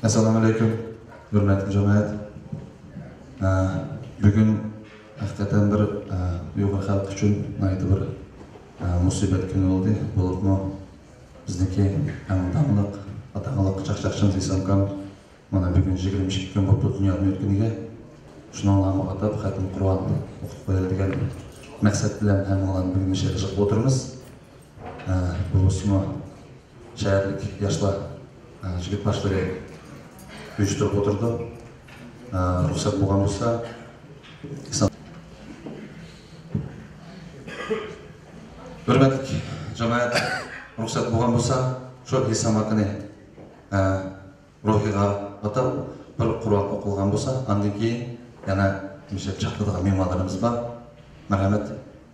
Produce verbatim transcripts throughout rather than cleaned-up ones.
ئەسسالامۇ ئەلەيكۇم، ھۆرمەتلىك جامائەت. ئە، بۈگۈن ھەقىقەتەن بىر، ئە، ئۇيغۇر خەلقى ئۈچۈن ناھايىتى بىر، ئە، مۇسىبەت كۈنى بولدى. بولۇپمۇ بىزنىڭكى ئەڭ داڭلىق، داڭلىق چاقچاقچىمىز ئىسلام ئاكام مانا بۈگۈن يىگىرمە ئىككى كۈن بوپتۇ دۇنيادىن ئۆتكىنىگە. شۇنىڭلارمۇ ئاتاپ خەتىم قۇرئان ئوقۇپ قويايلى دېگەن مەقسەت بىلەن ھەممىڭلارنى بۈگۈن مۇشۇ يەردە يىغىپ ئولتۇرىمىز. ئە، بولۇپمۇ شەھەرلىك ياشلار، ئە، يىگىت باشلىرى ئۇيۇشتۇرۇپ ئولتۇرىدۇ. ئە، رۇخسەت بولغان بولسا، ھېسام-، ھۆرمەتلىك جامائەت، رۇخسەت بولغان بولسا، شۇ ھېسام ئاكىنى، ئە، روھىغا ئاتاپ بىر قۇرئان ئوقۇلغان بولسا، ئاندىن كېيىن يەنە مۇشۇ چاقىرىدىغان مېھمانلىرىمىز بار. مەرھەمەت،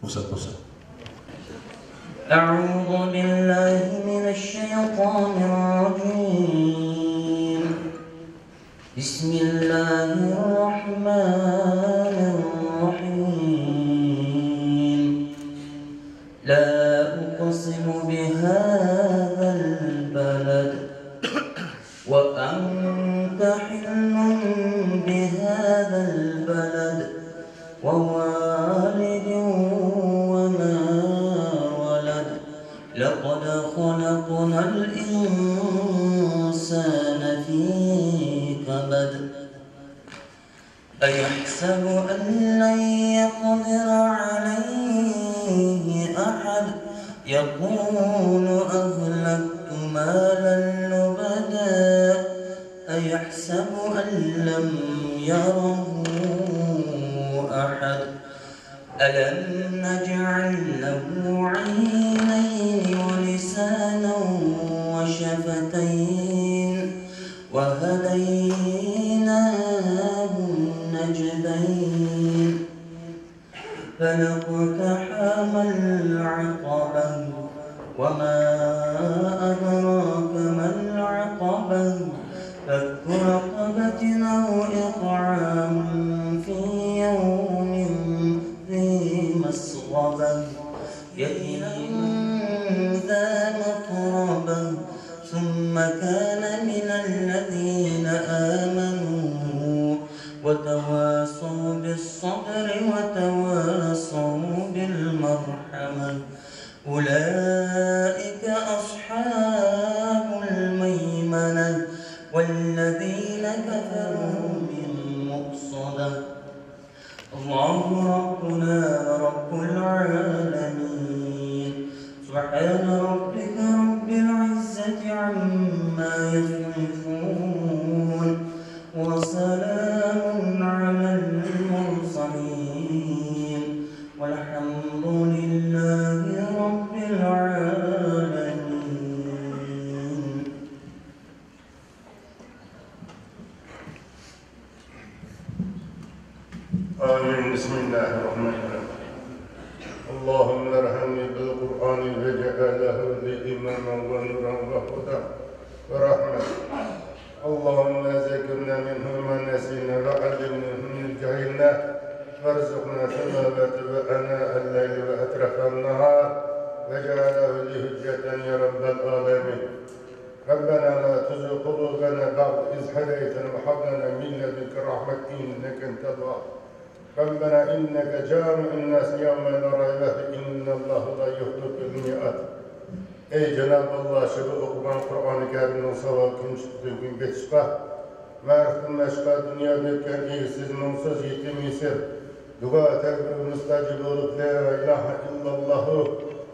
رۇخسەت بولسا. أعوذ بالله من الشيطان الرجيم. بسم الله الرحمن الرحيم. لا أقسم بهذا البلد وأنت حل بهذا البلد ووالد وما ولد. لقد خلقنا الإنسان في كبد. أيحسب أن لن يقدر عليه أحد. يقول أهلكت مالا لبدا. أيحسب أن لم يره أحد. ألم نجعل له عينين ولسانا وشفتين وهديناه النجدين. فلا اقتحم العقبة وما أدراك ما العقبة. فك رقبة أو إطعام في يوم ذي مسغبة. يتيما ذا مقربة. ثم كان من الذين آمنوا وتواصوا بالصبر وتواصوا بالمرحمة. أولئك أصحاب الميمنة. والذين كفروا من مؤصدة. الله ربنا ورب العالمين. سبحان ربك رب العزة عما يصفون. وسلام على المرسلين. والحمد لله رب العالمين. آمين. بسم الله الرحمن الرحيم. اللهم ارحمني بالقرآن واجعله لي إماما ونورا وهدى ورحمة. اللهم ذكرنا منه ما نسينا وعلمنا منه ما جهلنا وارزقنا تلاوته آناء الليل وأطراف النهار واجعله لي حجة يا رب العالمين. ربنا لا تزغ قلوبنا بعد إذ هديتنا وهب لنا من لدنك رحمة إنك أنت الوهاب. ربنا إنك جامع الناس يوم لا ريب فيه إن الله لا يخلف الميعاد. ئەي جانابى ئاللا، شۇ بىر ئوقۇغان قۇرئانى كەرىمنىڭ ساۋابى كۈن چۈشتىن كېيىن بېتىشقا، مەرھۇم مەشقا دۇنيادا ئۆتكەن ئىگىسىز، مۇڭسىز، يېتىم يېسىر، دۇئا تەكبىر مۇستەجىب بولۇپ، لا ئىلاھە ئىللاللاھۇ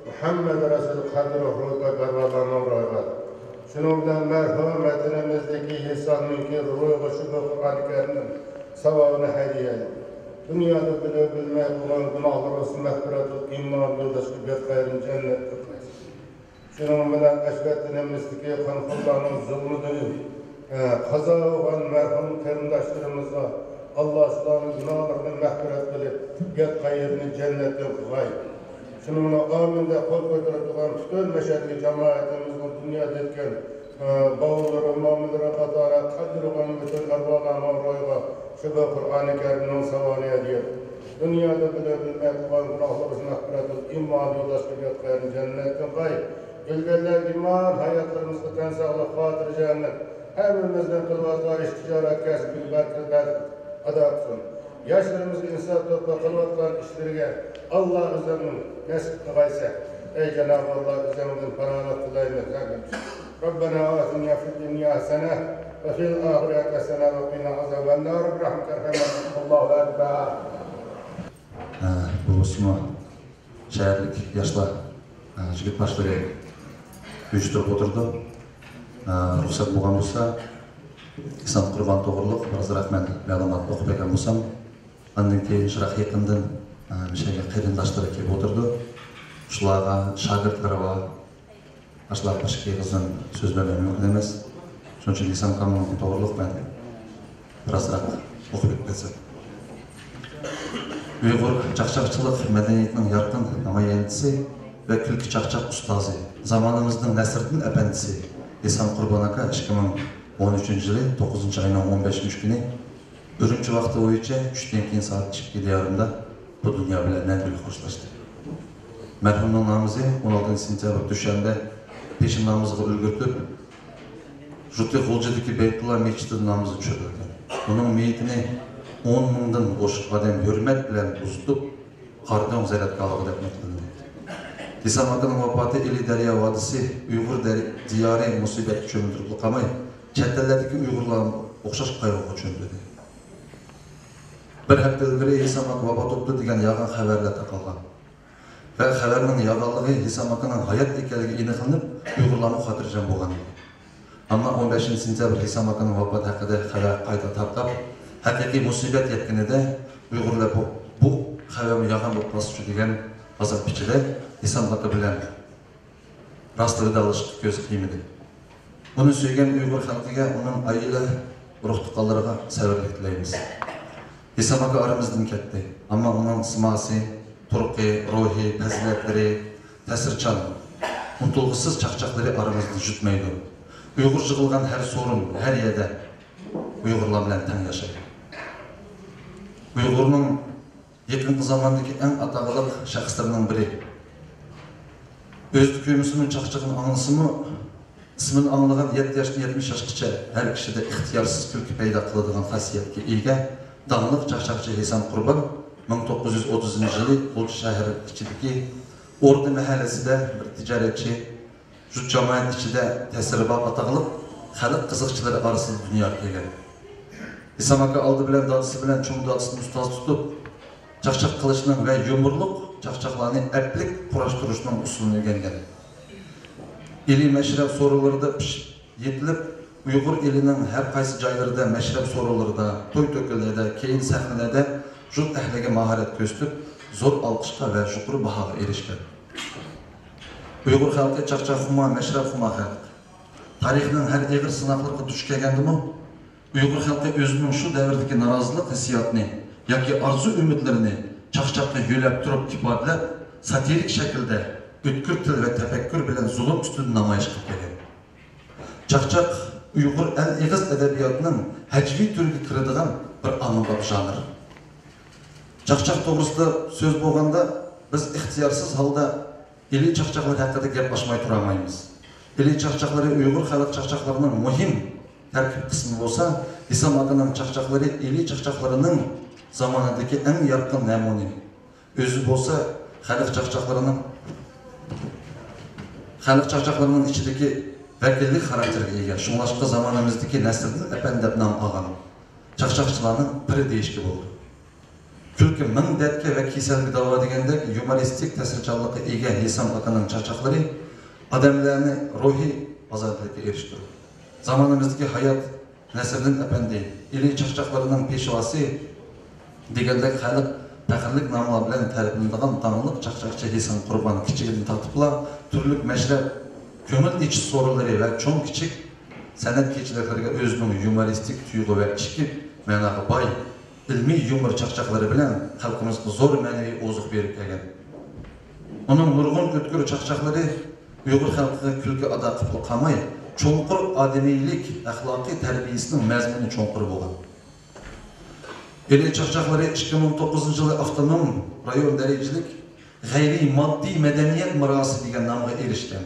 مۇھەممەد رەسۇل قەبرە روھىغا پەرۋالارنىڭ روھىغا. شۇنىڭ بىلەن مەرھۇم ۋەتىنىمىزدىكى ئېھسان مۇنكىر روھىغا شۇ بىر قۇرئانى كەرىمنىڭ ساۋابىنى ھەدىيە ئەيلەيمەن. دۇنيادا بىلىپ بىلمەي قىلغان گۇناھلىرىمىزنى مەغپىرەت قىلىپ، ئىمان يولداشلىرى بەخت قەيرىنى جەننەتتە قىلسۇن. شۇنىڭ بىلەن ئەشۋەتىنىمىزدىكى قانخورلارنىڭ زۇلمىدىن، ئە، قازا بولغان مەرھۇم قېرىنداشلىرىمىزغا ئاللا شۇلارنىڭ گۇناھلىرىنى مەغپىرەت قىلىپ، ياتقان يېرىنى جەننەتتىن قىلغاي. شۇنىڭ بىلەن ئامىن دەپ قول كۆتۈرۈپ تۇرغان پۈتۈن مەشھەدتىكى جامائىتىمىزنىڭ دۇنيادا ئۆتكەن، ئە، باۋۇللىرى، مامىلىرى قاتارىدا قەبرىگە بارغان پۈتۈن ئەرۋاھلارنىڭ روھىغا شۇ بىر قۇرئانى كەرىمنىڭ ساۋابىنى ھەدىيە. دۇنيادا بىلىپ بىلمەي قىلغان گۇناھلىرىمىزنى مەغپىرەت قىلىپ، ئىمان يولداشلىرىغا ياتقان يەرنى جەننەتتىن قىلغاي. ئۆلگەنلەرگە ئىمان، ھاياتلىرىمىزغا تەن ساغلىق، خاتىرجەملىك، ھەممىمىزنىڭ قىلىۋاتقان ئىش، تىجارەت، كەسپىگە بەرىكەت ئاتا قىلسۇن. ياشلىرىمىزغا ئىنساپ تاپقان، قىلىۋاتقان ئىشلىرىگە ئاللا ئۆزىنىڭ نەسىپ قىلغايسە. ئەي جانابى ئاللا، ئۆزۈڭدىن پاناھلىق تىلەيمىز. ربنا آتنا في الدنيا حسنة وفي الآخرة حسنة وقنا عذاب النار. برحمتك يا أرحم الراحمين. الله أكبر. ھە، بۇ بولسىمۇ شەھەرلىك ياشلار، ئە، يىگىت باشلىرى ئۇيۇشتۇرۇپ ئولتۇرىدۇ. ئە، رۇخسەت بولغان بولسا، ئىسلام قۇربان توغرۇلۇق بىرئازراق مەن مەلۇمات ئوقۇپ بەرگەن بولسام، ئاندىن كېيىن شۇراق يېقىندىن، ئە، مۇشۇ يەرگە قېرىنداشلىرى كېلىپ ئولتۇرىدۇ. شۇلارغا شاگىرتلىرى بار، ئاشۇلار باشقا ئېغىزدىن سۆزلىمەي مۇمكىن ئەمەس. شۇنىڭ ئۈچۈن ھېسام ئاكامنىڭ توغرۇلۇق مەن بىرئازراق ئوقۇپ ئۆتۈپ كەتسەم. ئۇيغۇر چاقچاقچىلىق مەدەنىيىتىنىڭ يارقىن نامايەندىسى ۋە كۈلكە چاقچاق ئۇستازى، زامانىمىزنىڭ نەسىردىن ئەپەندىسى ھېسام قۇربان ئاكا ئىككى مىڭ ئون ئۈچىنچى يىلى توققۇزىنچى ئاينىڭ ئون بەشىنچى كۈنى ئۈرۈمچى ۋاقتى بويىچە چۈشتىن كېيىن سائەت ئىككى دىيارىمدا بۇ دۇنيا بىلەن مەڭگۈلۈك خوشلاشتى. مەرھۇمنىڭ نامىزى ئون ئالتىنچى سېنتيابىر دۈشەنبە پېشىن نامىزىغا ئۈلگۈرتۈپ، ژۇتى غۇلجىدىكى بەيتۇللا مەسچىتىدە نامىزى چۈشۈرۈلگەن. ئۇنىڭ مېيىتىنى ئون مىڭدىن ئوشۇق ئادەم ھۆرمەت بىلەن ئۇزىتىپ، قارادۆڭ زىيارەتگاھىغا دەپنە قىلىندى. ھېسام ئاكىنىڭ ۋاپاتى ئىلى دەريا ۋادىسى ئۇيغۇر دەر-، دىيارى مۇسىبەتكە چۆمدۈرۈپلا قالماي، چەت ئەللەردىكى ئۇيغۇرلارمۇ ئوخشاش قايغۇغا چۆمدۈردى. بىر ھەپتە ئىلگىرى ھېسام ئاكا ۋاپات بوپتۇ دېگەن يالغان خەۋەرلەر تارقالغان. ۋە خەۋەرنىڭ يالغانلىقى ھېسام ئاكىنىڭ ھايات ئىكەنلىكى ئېنىقلىنىپ، ئۇيغۇرلارمۇ خاتىرجەم بولغان ئىدى. ئەمما ئون بەشىنچى سېنتيابىر ھېسام ئاكىنىڭ ۋاپاتى ھەققىدە خەۋەر قايتا تارقاپ، ھەقىقىي مۇسىبەت يەتكىنىدە ئۇيغۇرلار بۇ، بۇ خەۋەرمۇ يالغان بولۇپ قالسىچۇ دېگەن ئازاب ئىچىدە ھېسام ئاكا بىلەن راست ۋىدالىشىشقا كۆزى قىيمىدى. ئۇنى سۆيگەن ئۇيغۇر خەلقىگە، ئۇنىڭ ئائىلە ئۇرۇق-تۇغقانلىرىغا سەۋرلىك تىلەيمىز. ھېسام ئاكا ئارىمىزدىن كەتتى، ئەمما ئۇنىڭ سىماسى، تۇرقى، روھى، پەزىلەتلىرى، تەسىرچان، ئۇنتۇلغۇسىز چاقچاقلىرى ئارىمىزدىن جۈتمەيدۇ. ئۇيغۇر يىغىلغان ھەر سورۇن، ھەر يەردە ئۇيغۇرلار بىلەن تەڭ ياشايدۇ. ئۇيغۇرنىڭ يېقىنقى زاماندىكى ئەڭ ئاتاقلىق شەخسلىرىنىڭ بىرى. ئۆزىدە كۆرمىسىمۇ، چاقچىقىنى ئاڭلىسىمۇ، ئىسمىنى ئاڭلىغان يەتتە ياشتىن يەتمىش ياشقىچە ھەر كىشىدە ئىختىيارسىز كۈلكە پەيدا قىلىدىغان خاسىيەتكە ئىگە داڭلىق چاقچاقچى ھېسام قۇربان مىڭ توققۇز يۈز ئوتتۇزىنچى يىلى غۇلجا شەھىرى ئىچىدىكى ئوردا مەھەللىسىدە بىر تىجارەتچى، جۇت جامائەت ئىچىدە تەسىرى بار ئاتاقلىق خەلق قىزىقچىلىرى ئارىسىدا دۇنياغا كەلگەن. ھېسام ئاكا ئالدى بىلەن دادىسى بىلەن چوڭ دادىسىنى ئۇستاز تۇتۇپ، چاقچاق قىلىشنىڭ ۋە يۇمۇرلۇق چاقچاقلارنى ئەپلىك قۇراشتۇرۇشنىڭ ئۇسۇلىنى ئۆگەنگەن. ئىلى مەشرەپ سورۇنلىرىدا پىشىپ يېتىلىپ، ئۇيغۇر ئېلىنىڭ ھەر قايسى جايلىرىدا، مەشرەپ سورۇنلىرىدا، توي-تۆكۈنلەردە، كېيىن سەھنىلەردە جۇت ئەھلىگە ماھارەت كۆرسىتىپ، زور ئالقىشقا ۋە يۇقىرى باھاغا ئېرىشكەن. ئۇيغۇر خەلقى چاقچاقخۇمار، مەشرەپخۇمار خەلق. تارىخنىڭ ھەر ئېغىر سىناقلىرىغا دۇچ كەلگەندىمۇ، ئۇيغۇر خەلقى ئۆزىنىڭ شۇ دەۋردىكى نارازىلىق ھېسسىياتىنى ياكى ئارزۇ-ئۈمىدلىرىنى چاقچاققا يۆلەپ تۇرۇپ ئىپادىلەپ، ساتىرىك شەكىلدە ئۆتكۈر تىل ۋە تەپەككۇر بىلەن زۇلۇم ئۈستىدە نامايىش قىلىپ كەلگەن. چاقچاق ئۇيغۇر ئەل ئېغىز ئەدەبىياتىنىڭ ھەجۋىي تۈرىگە كىرىدىغان بىر ئاممىباب ژانىر. چاقچاق توغرىسىدا سۆز بولغاندا، بىز ئىختىيارسىز ھالدا ئىلى چاقچاقلىرى ھەققىدە گەپ ئاچماي تۇرالمايمىز. ئىلى چاقچاقلىرى ئۇيغۇر خەلق چاقچاقلىرىنىڭ مۇھىم تەركىب قىسمى بولسا، ھېسام ئاكىنىڭ چاقچاقلىرى ئىلى چاقچاقلىرىنىڭ زامانىدىكى ئەڭ يارقىن نەمۇنە. ئۆزى بولسا خەلق چاقچاقلىرىنىڭ، خەلق چاقچاقلىرىنىڭ ئىچىدىكى ۋەكىللىك خاراكتېرىگە ئىگە. شۇڭلاشقا زامانىمىزدىكى نەسىردىن ئەپەندى دەپ نام ئالغان چاقچاقچىلارنىڭ پىرى دېيىشكە بولىدۇ. كۈلكە مىڭ دەردكە ۋە كېسەلگە داۋا دېگەندەك يۇمۇرىستىك تەسىرچانلىققا ئىگە ھېسام ئاكىنىڭ چاقچاقلىرى ئادەملەرنى روھىي ئازادىلىككە ئېرىشتۈرىدۇ. زامانىمىزدىكى ھايات نەسىردىن ئەپەندى، ئىلى چاقچاقلىرىنىڭ پېشۋاسى دېگەندەك خەلق پەخىرلىك ناملار بىلەن تەرىپلىنىدىغان داڭلىق چاقچاقچى ھېسام قۇربان كىچىكىدىن تارتىپلا تۈرلۈك مەشرەپ، كۆڭۈل ئېچىش سورۇنلىرى ۋە چوڭ-كىچىك سەنئەت كېچىلىكلىرىگە ئۆزىنىڭ يۇمۇرىستىك تۇيغۇ ۋە ئىچكى مەناغا باي ئىلمىي يۇمۇر چاقچاقلىرى بىلەن خەلقىمىزغا زور مەنىۋى ئوزۇق بېرىپ كەلگەن. ئۇنىڭ نۇرغۇن ئۆتكۈر چاقچاقلىرى ئۇيغۇر خەلقىگە كۈلكە ئاتا قىلىپلا قالماي، چوڭقۇر ئادىمىيلىك ئەخلاقىي تەربىيىسىنىڭ مەزمۇنى چوڭقۇر بولغان. ئىلى چاقچاقلىرى ئىككى مىڭ توققۇزىنچى يىلى ئاپتونوم رايون دەرىجىلىك غەيرىي ماددىي مەدەنىيەت مىراسى دېگەن نامغا ئېرىشكەن.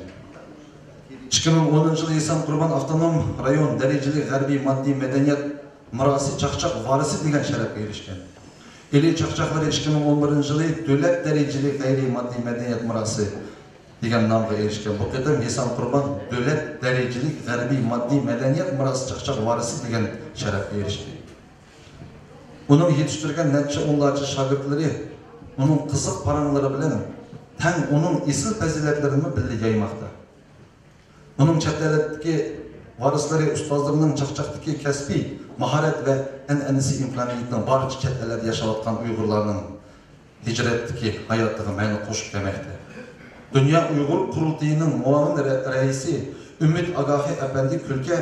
ئىككى مىڭ ئونىنچى يىلى ھېسام قۇربان ئاپتونوم رايون دەرىجىلىك غەربىي ماددىي مەدەنىيەت مىراسى چاقچاق ۋارىسى دېگەن شەرەپكە ئېرىشكەن. ئىلى چاقچاقلىرى ئىككى مىڭ ئون بىرىنچى يىلى دۆلەت دەرىجىلىك غەيرىي ماددىي مەدەنىيەت مىراسى دېگەن نامغا ئېرىشكەن. بۇ قېتىم ھېسام قۇربان دۆلەت دەرىجىلىك غەربىي ماددىي مەدەنىيەت مىراسى چاقچاق ۋارىسى دېگەن شەرەپكە ئېرىشتى. ئۇنىڭ يېتىشتۈرگەن نەچچە ئونلارچە شاگىرتلىرى ئۇنىڭ قىزىق پاراڭلىرى بىلەن تەڭ ئۇنىڭ ئېسىل پەزىلەتلىرىنىمۇ بىللە يايماقتا. ئۇنىڭ چەت ئەلدىكى ۋارىسلىرى ئۇستازلىرىنىڭ چاقچاقتىكى كەسپىي ماھارەت ۋە ئەنئەنىسى ئىمكانىيىتىنىڭ بارىچە چەت ئەللەردە ياشاۋاتقان ئۇيغۇرلارنىڭ ھىجرەتتىكى ھاياتىغا مەنە قوشۇپ كەلمەكتە. دۇنيا ئۇيغۇر قۇرۇلتىيىنىڭ مۇئاۋىن رە-، رەئىسى ئۈمىد ئاگاھى ئەپەندى كۈلكە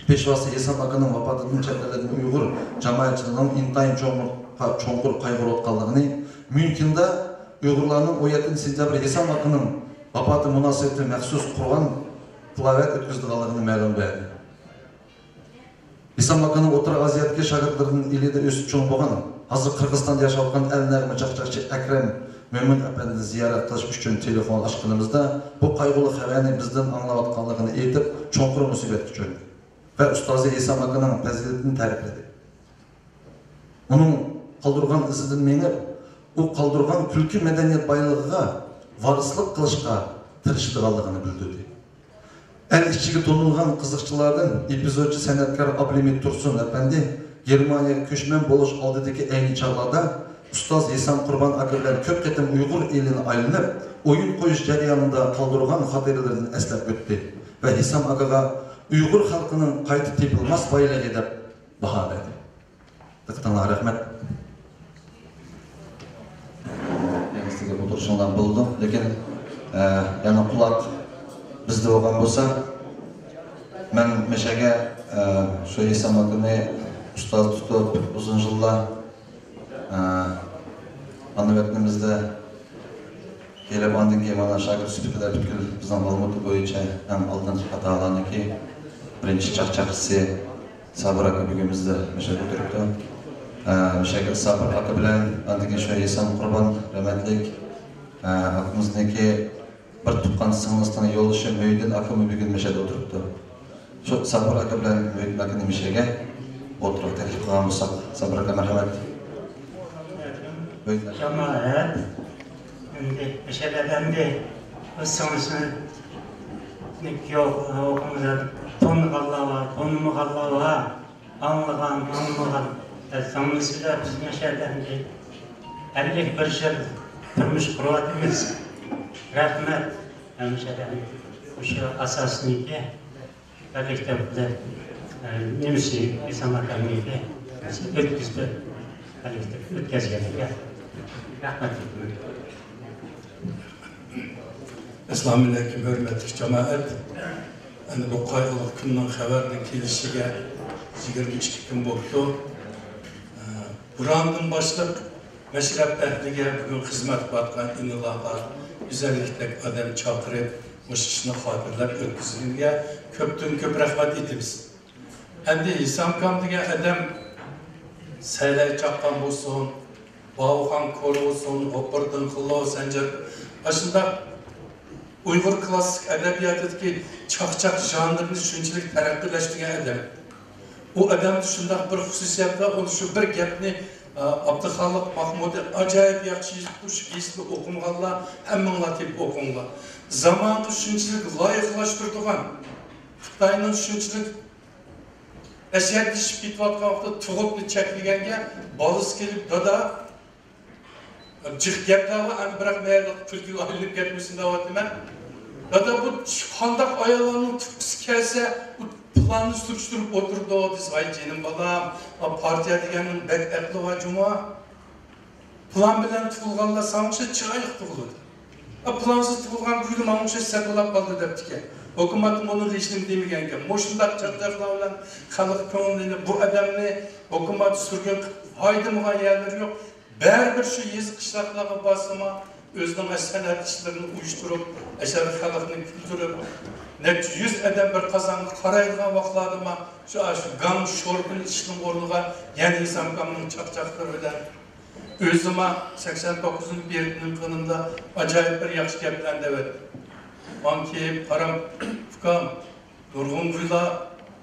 پېشۋاسى ھېسام ئاكىنىڭ ۋاپاتىدىن چەت ئەللەردىكى ئۇيغۇر جامائەتچىلىكىنىڭ ئىنتايىن چوڭقۇر، چوڭقۇر قايغۇرۇۋاتقانلىقىنى، ميۇنخېندا ئۇيغۇرلارنىڭ ئون يەتتىنچى سېنتەبىر ھېسام ئاكىنىڭ ۋاپاتى مۇناسىۋىتىدە مەخسۇس قۇرغان پىلاۋەت ئۆتكۈزىدىغانلىقىنى مەلۇم بەردى. ھېسام ئاكىنىڭ ئوتتۇرا ئازىيادىكى شاگىرتلىرىدىن ئىلىدە ئۆسۈپ چوڭ بولغان، ھازىر قىرغىزىستاندا ياشاۋاتقان ئەلنەغمە چاقچاقچى ئەكرەم مۆمىن ئەپەندىنى زىيارەت قىلىش ئۈچۈن تېلېفون ئاچقىنىمىزدا، بۇ قايغۇلۇق خەۋەرنى بىزدىن ئاڭلاۋاتقانلىقىنى ئېيتىپ، چوڭقۇر مۇسىبەتكە چۆمدى ۋە ئۇستازى ھېسام ئاكىنىڭ پەزىلىتىنى تەرىپلىدى. ئۇنىڭ قالدۇرغان ئىزىدىن مېڭىپ، ئۇ قالدۇرغان كۈلكە مەدەنىيەت بايلىقىغا ۋارىسلىق قىلىشقا تىرىشىدىغانلىقىنى بىلدۈردى. ئەل ئىچىگە تونۇلغان قىزىقچىلاردىن ئېپىزودچى سەنئەتكار ئابلىمىت تۇرسۇن ئەپەندى گېرمانىيەگە كۆچمەن بولۇش ئالدىدىكى ئەينى چاغلاردا ئۇستاز ھېسام قۇربان ئاكا بىلەن كۆپ قېتىم ئۇيغۇر ئېلىنى ئايلىنىپ، ئويۇن قويۇش جەريانىدا قالدۇرغان خاتىرىلىرىنى ئەسلەپ ئۆتتى ۋە ھېسام ئاكىغا ئۇيغۇر خەلقىنىڭ قايتا تېپىلماس بايلىقى دەپ باھا بەردى. دىققىتىڭلارغا رەھمەت. ئېغىزدىكى ئولتۇرۇشۇڭلار بولىدۇ، لېكىن، ئە، يەنە قۇلاق بىزدە بولغان بولسا، مەن مەشەگە، ئە، شۇ ھېسام ئاكىنى ئۇستاز تۇتۇپ، ئۇزۇن يىللار، ئە، ئانا ۋەتىنىمىزدە كېلىپ، ئاندىن كېيىن مانا شاگىرت سۈپىتىدە پۈتكۈل بىزنىڭ ئالمۇتا بويىچە ئەڭ ئالدىنقى قاتارلارنىڭكى بىرىنچى چاقچاقچىسى سابىر ئاكا بۈگۈن بىزدە مەشەدە ئولتۇرۇپتۇ. ئە، مەشەگە سابىر ئاكا بىلەن ئاندىن كېيىن شۇ ھېسام قۇربان رەھمەتلىك، ئە، ئاكىمىزنىڭكى بىر تۇغقان سىڭلىسىنىڭ يولدىشى مۆيدىن ئاكىمۇ بۈگۈن مەشەدە ئولتۇرۇپتۇ. شۇ سابىر ئاكا بىلەن مۆيدىن ئاكىنى مەشەگە ئولتۇرۇپ تەكلىپ قىلغان بولساق، سابىر ئاكا، مەرھەمەت. مۆيدىن ئاكا. جامائەت، ئەمدى مەشەدە ئەپەندى ئۆز سىڭلىسىنى يوق، ئوقۇمىسا تونۇغانلار بار، تونۇمىغانلار بار، ئاڭلىغان، ئاڭلىمىغان. سىڭلىسىدە بىز مەشەدە ئەمدى ئەللىك بىر يىل تۇرمۇش قۇرۇۋاتىمىز. رەھمەت، مەشەدە ئەمدى مۇشۇ ئاساسنىڭكى بىرلىكتە بىلەن، ئە، نېمىسى، ئېسان ئاكامنىڭكى ئۆتكۈزدى، بىرلىكتە ئۆتكەزگەنلىكى. رەھمەت. ئەسسالامۇئەلەيكۇم، ھۆرمەتلىك جامائەت. ئەنە بۇ قايغۇلۇق كۈننىڭ خەۋەرنىڭ كېلىشىگە يىگىرمە ئىككى كۈن بوپتۇ. ئە، بۇراندىن باشلىق مەشرەپ ئەھلىگە، بۈگۈن خىزمەت قىلىۋاتقان ئىنىلارغا، گۈزەللىكتەك ئادەم چاقىرىپ، مۇشۇ ئىشنى خاتىرىلەپ ئۆتكۈزگىنىگە كۆپتىن كۆپ رەھمەت ئېيتىمىز. ئەمدى ھېسامكام دېگەن ئادەم سەيلەي چاققان بولسۇن، باۋخان كور بولسۇن، غوپۇر دىڭخۇلو، سەنجەر، ئاشۇنداق ئۇيغۇر كلاسسىك ئەدەبىياتىدىكى چاقچاق ژانىرىنى شۇنچىلىك تەرەققىيلەشتۈرگەن ئادەم. ئۇ ئادەمدە شۇنداق بىر خۇسۇسىيەت بار، ئۇ شۇ بىر گەپنى، ئا، ئابدۇخالىق ماخمۇدى ئاجايىپ ياخشى يېزىپتۇ، شۇ گېزىتنى ئوقۇمىغانلار ھەممىڭلار تېپىپ ئوقۇڭلار. زامانغا شۇنچىلىك لايىقلاشتۇرىدىغان، خىتاينىڭ شۇنچىلىك ئەشەددىيلىشىپ كېتىۋاتقان ۋاقتىدا تۇغۇتنى چەكلىگەنگە بالىسى كېلىپ، دادا، جىق گەپلەر بار، ئەمدى بىراق مەن كۈلكىگە ئايلىنىپ كەتمىسۇن دەۋاتىمەن. دادا، بۇ قانداق ئاياللارنىڭ تۇغقۇسى كەلسە، ئۇ پىلاننى سۈرۈشتۈرۈپ ئولتۇرىدۇ دېسە، ۋاي جېنىم بالام، پارتىيە دېگەننىڭ بەك ئەقلى بار جۇمۇ. پىلان بىلەن تۇغۇلغانلار ساڭا ئوخشاش چىرايلىق تۇغۇلىدۇ. پىلانسىز تۇغۇلغان گۈلى ماڭا ئوخشاش سەپىلاپ قالدى دەپتىكەن. ھۆكۈمەتمۇ ئۇنىڭغا ھېچنېمە دېمىگەنكەن. مۇشۇنداق چاقچاقلار بىلەن خەلق كۆڭلىنى، بۇ ئادەمنى ھۆكۈمەت سۈرگۈن قىلىپ ھايدىمىغان يەرلىرى يوق. بەرىبىر شۇ يېزا قىشلاقلارغا بارسىمۇ، ئۆزىنىڭ سەنئەت ئىشلىرىنى ئۇيۇشتۇرۇپ، ئەشەدە خەلقنى كۈلدۈرۈپ، نەچچە يۈز ئادەم بىر قازانغا قارايدىغان ۋاقىتلاردىمۇ شۇ، شۇ گاڭ شورپىنى ئىشنىڭ ئورنىغا يەنە ھېسامكامنىڭ چاقچاقلىرى بىلەن ئۆزىمۇ سەكسەن توققۇزىنچى بېرىتنىڭ قېنىمدا ئاجايىپ بىر ياخشى گەپ بىلەن دەۋەتتى. ماڭا كېلىپ قاراپ، ئۇكام، نۇرغۇنغىلا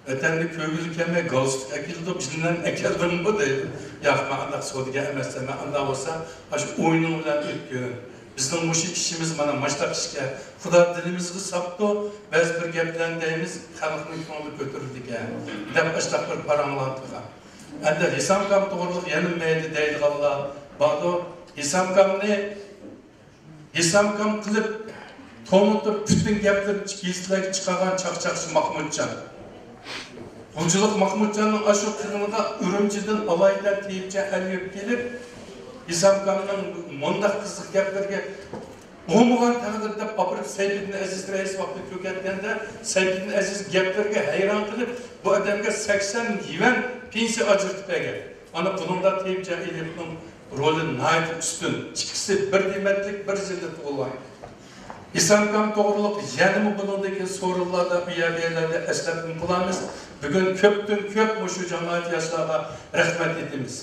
ۋەتەننى كۆرگۈلۈك كەلمەي گالستۇك ئەكېلىدۇ، بىلەن ئەكەلدىڭمۇ دەيدۇ. ياق، مەن ئانداق سودىگەر ئەمەسمەن، مەن ئانداق بولسا ئاشۇ ئويۇنۇڭ بىلەن ئۆتكىن. بىزنىڭ مۇشۇ ئىشىمىز مانا ماشۇنداق ئىشكەن. خۇدا دىلىمىزغا ساپتۇ، بەزى بىر گەپلەرنى دەيمىز، خەلقنىڭ كۆڭلى كۆتۈرۈلىدىكەن دەپ ئاشۇنداق بىر پاراڭلار قىلغان. ئەمدى ھېسامكام توغرىلىق يەنە مەيلى دەيدىغانلار باردۇ. ھېسامكامنى ھېسامكام قىلىپ، تومۇتۇپ پۈتۈن گەپلىرىنى گېزىتلەرگە چىقارغان چاقچاقچى ماخمۇتجان. غۇلجىلىق ماخمۇتجاننىڭ ئاشۇ قىلىمىغا ئۈرۈمچىدىن ئالاھىدە تېيىپچە ئەل يۆپ كېلىپ، ھېسامكامنىڭ مۇنداق قىزىق گەپلىرىگە بولمىغان تەقدىردە ئاپىرىپ سەيپىدىن ئەزىز رەئىس ۋاقتىدا كۆرسەتكەندە، سەيپىدىن ئەزىز گەپلىرىگە ھەيران قېلىپ، بۇ ئادەمگە سەكسەن يۈەن پېنسىيە ئاجرىتىپ بەرگەن. ئانا بۇنىڭدا تېيىپچە ئېلىپنىڭ رولى ناھايىتى ئۈستۈن. ئىككىسى بىر دېمەتلىك، بىر يىلدا تۇغۇلغان. ئىسلامكام توغرۇلۇق يەنىمۇ بۇنىڭدىن كېيىن سورۇنلاردا، ئۇ يەر بۇ يەرلەردە ئەسلەتمە قىلارمىز. بۈگۈن كۆپتىن كۆپ مۇشۇ جامائەت ياشلارغا رەھمەت ئېيتىمىز.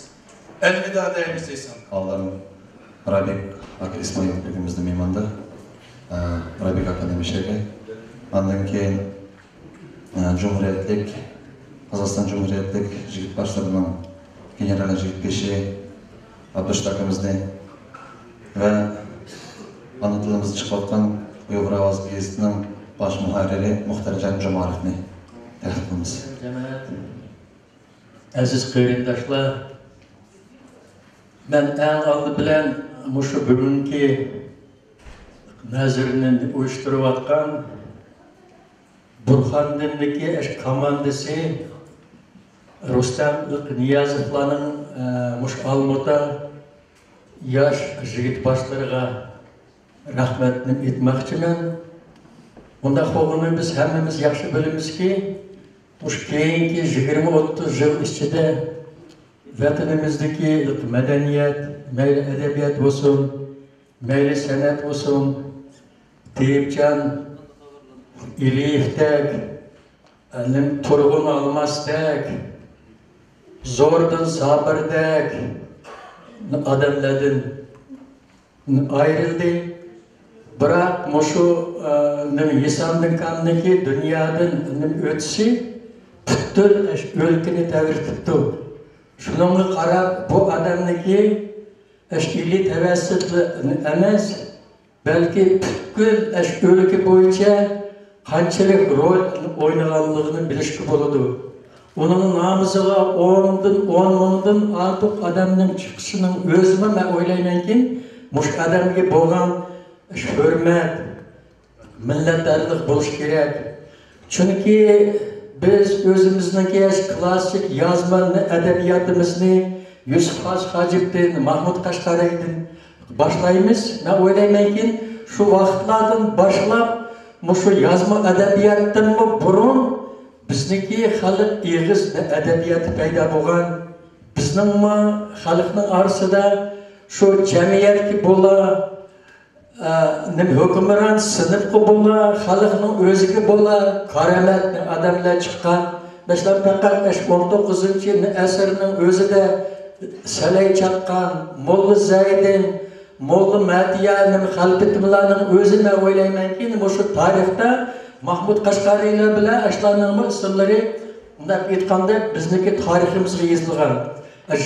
ئەلۋىدا دەيمىز ئىسلام. ئالدىن رابىق ئاكا ئىسمايىل بۈگۈن بىزدە مېھماندا. ئە، رابىق ئاكا نېمىشەگە. ئاندىن كېيىن، ئە، جۇمھۇرىيەتلىك، قازاقىستان جۇمھۇرىيەتلىك يىگىت باشلىرىنىڭ گېنېرال يىگىت بېشى ئابدۇرېشىت ئاكىمىزنى ۋە ئانا تىلىمىزدا چىقىۋاتقان ئۇيغۇر ئاۋازى گېزىتىنىڭ باش مۇھەررىرى مۇختەرجان جۇمارېۋنى تەكلىپ قىلىمىز. جامائەت، ئەزىز قېرىنداشلار، مەن ئەڭ ئالدى بىلەن مۇشۇ بۈگۈنكى نەزىرنى ئۇيۇشتۇرۇۋاتقان بۇرھاندىندىكى ئەش كوماندىسى رۇستەم نىيازوۋلارنىڭ، ئە، مۇشۇ ئالمۇتا ياش يىگىت باشلىرىغا رەھمەتنى ئېيتماقچىمەن. ئۇنداق بولغىنىنى بىز ھەممىمىز ياخشى بىلىمىزكى، مۇشۇ كېيىنكى يىگىرمە ئوتتۇز يىل ئىچىدە ۋەتىنىمىزدىكى مەدەنىيەت، مەيلى ئەدەبىيات بولسۇن، مەيلى سەنئەت بولسۇن، تېيىپجان ئېلىيېۋتەك، ئەنە، تۇرغۇن ئالماستەك، زوردۇن سابىردەك ئادەملەردىن ئايرىلدى. بىراق مۇشۇ، ئە، نېمە، ھېسامدىن كامنىكى دۇنيادىن، نېمە، ئۆتۈشى پۈتۈن ئەش ئۆلكىنى تەۋرىتىپتۇ. شۇنىڭغا قاراپ بۇ ئادەمنىكى ئەش ئىلى تەۋەسسۇتلا ئەمەس، بەلكى پۈتكۈل ئەش ئۆلكە بويىچە قانچىلىك رول ئوينىغانلىقىنى بىلىشكە بولىدۇ. ئۇنىڭ نامىزىغا ئوندىن، ئون مىڭدىن ئارتۇق ئادەمنىڭ چىقىشىنىڭ ئۆزىمۇ، مەن ئويلايمەنكىن، مۇشۇ ئادەمگە بولغان ھۆرمەت، مىللەتدارلىق بولۇشى كېرەك. چۈنكى بىز ئۆزىمىزنىڭكى كىلاسسىك يازما ئەدەبىياتىمىزنى يۈسۈپ ھاجى ھاجىپتىن، ماھمۇد قەشقەرىدىن باشلايمىز. مەن ئويلايمەنكىن، شۇ ۋاقىتلاردىن باشلاپ مۇشۇ يازما ئەدەبىياتتىنمۇ بۇرۇن بىزنىڭكى خەلق ئېغىز ئەدەبىياتى پەيدا بولغان. بىزنىڭمۇ خەلقنىڭ ئارىسىدا شۇ جەمئىيەتكە بولا، ئە، نېمە، ھۆكۈمران سىنىپقا بولا، خەلقنىڭ ئۆزىگە بولا كارامەتنى ئادەملەر چىققان. مەسىلەن، پەقەت ئاشۇ ئون توققۇزىنچى ئەسىرنىڭ ئۆزىدە سەلەي چاققان، موللا زەيدىن، موللا مەتىيا، نېمە، خەلپىتىملارنىڭ ئۆزى، مەن ئويلايمەنكى، مۇشۇ تارىختا ماھمۇد قەشقەرىلەر بىلەن ئاشۇلارنىڭمۇ ئىسىملىرى، مۇنداق ئېيتقاندا، بىزنىڭكى تارىخىمىزغا يېزىلغان.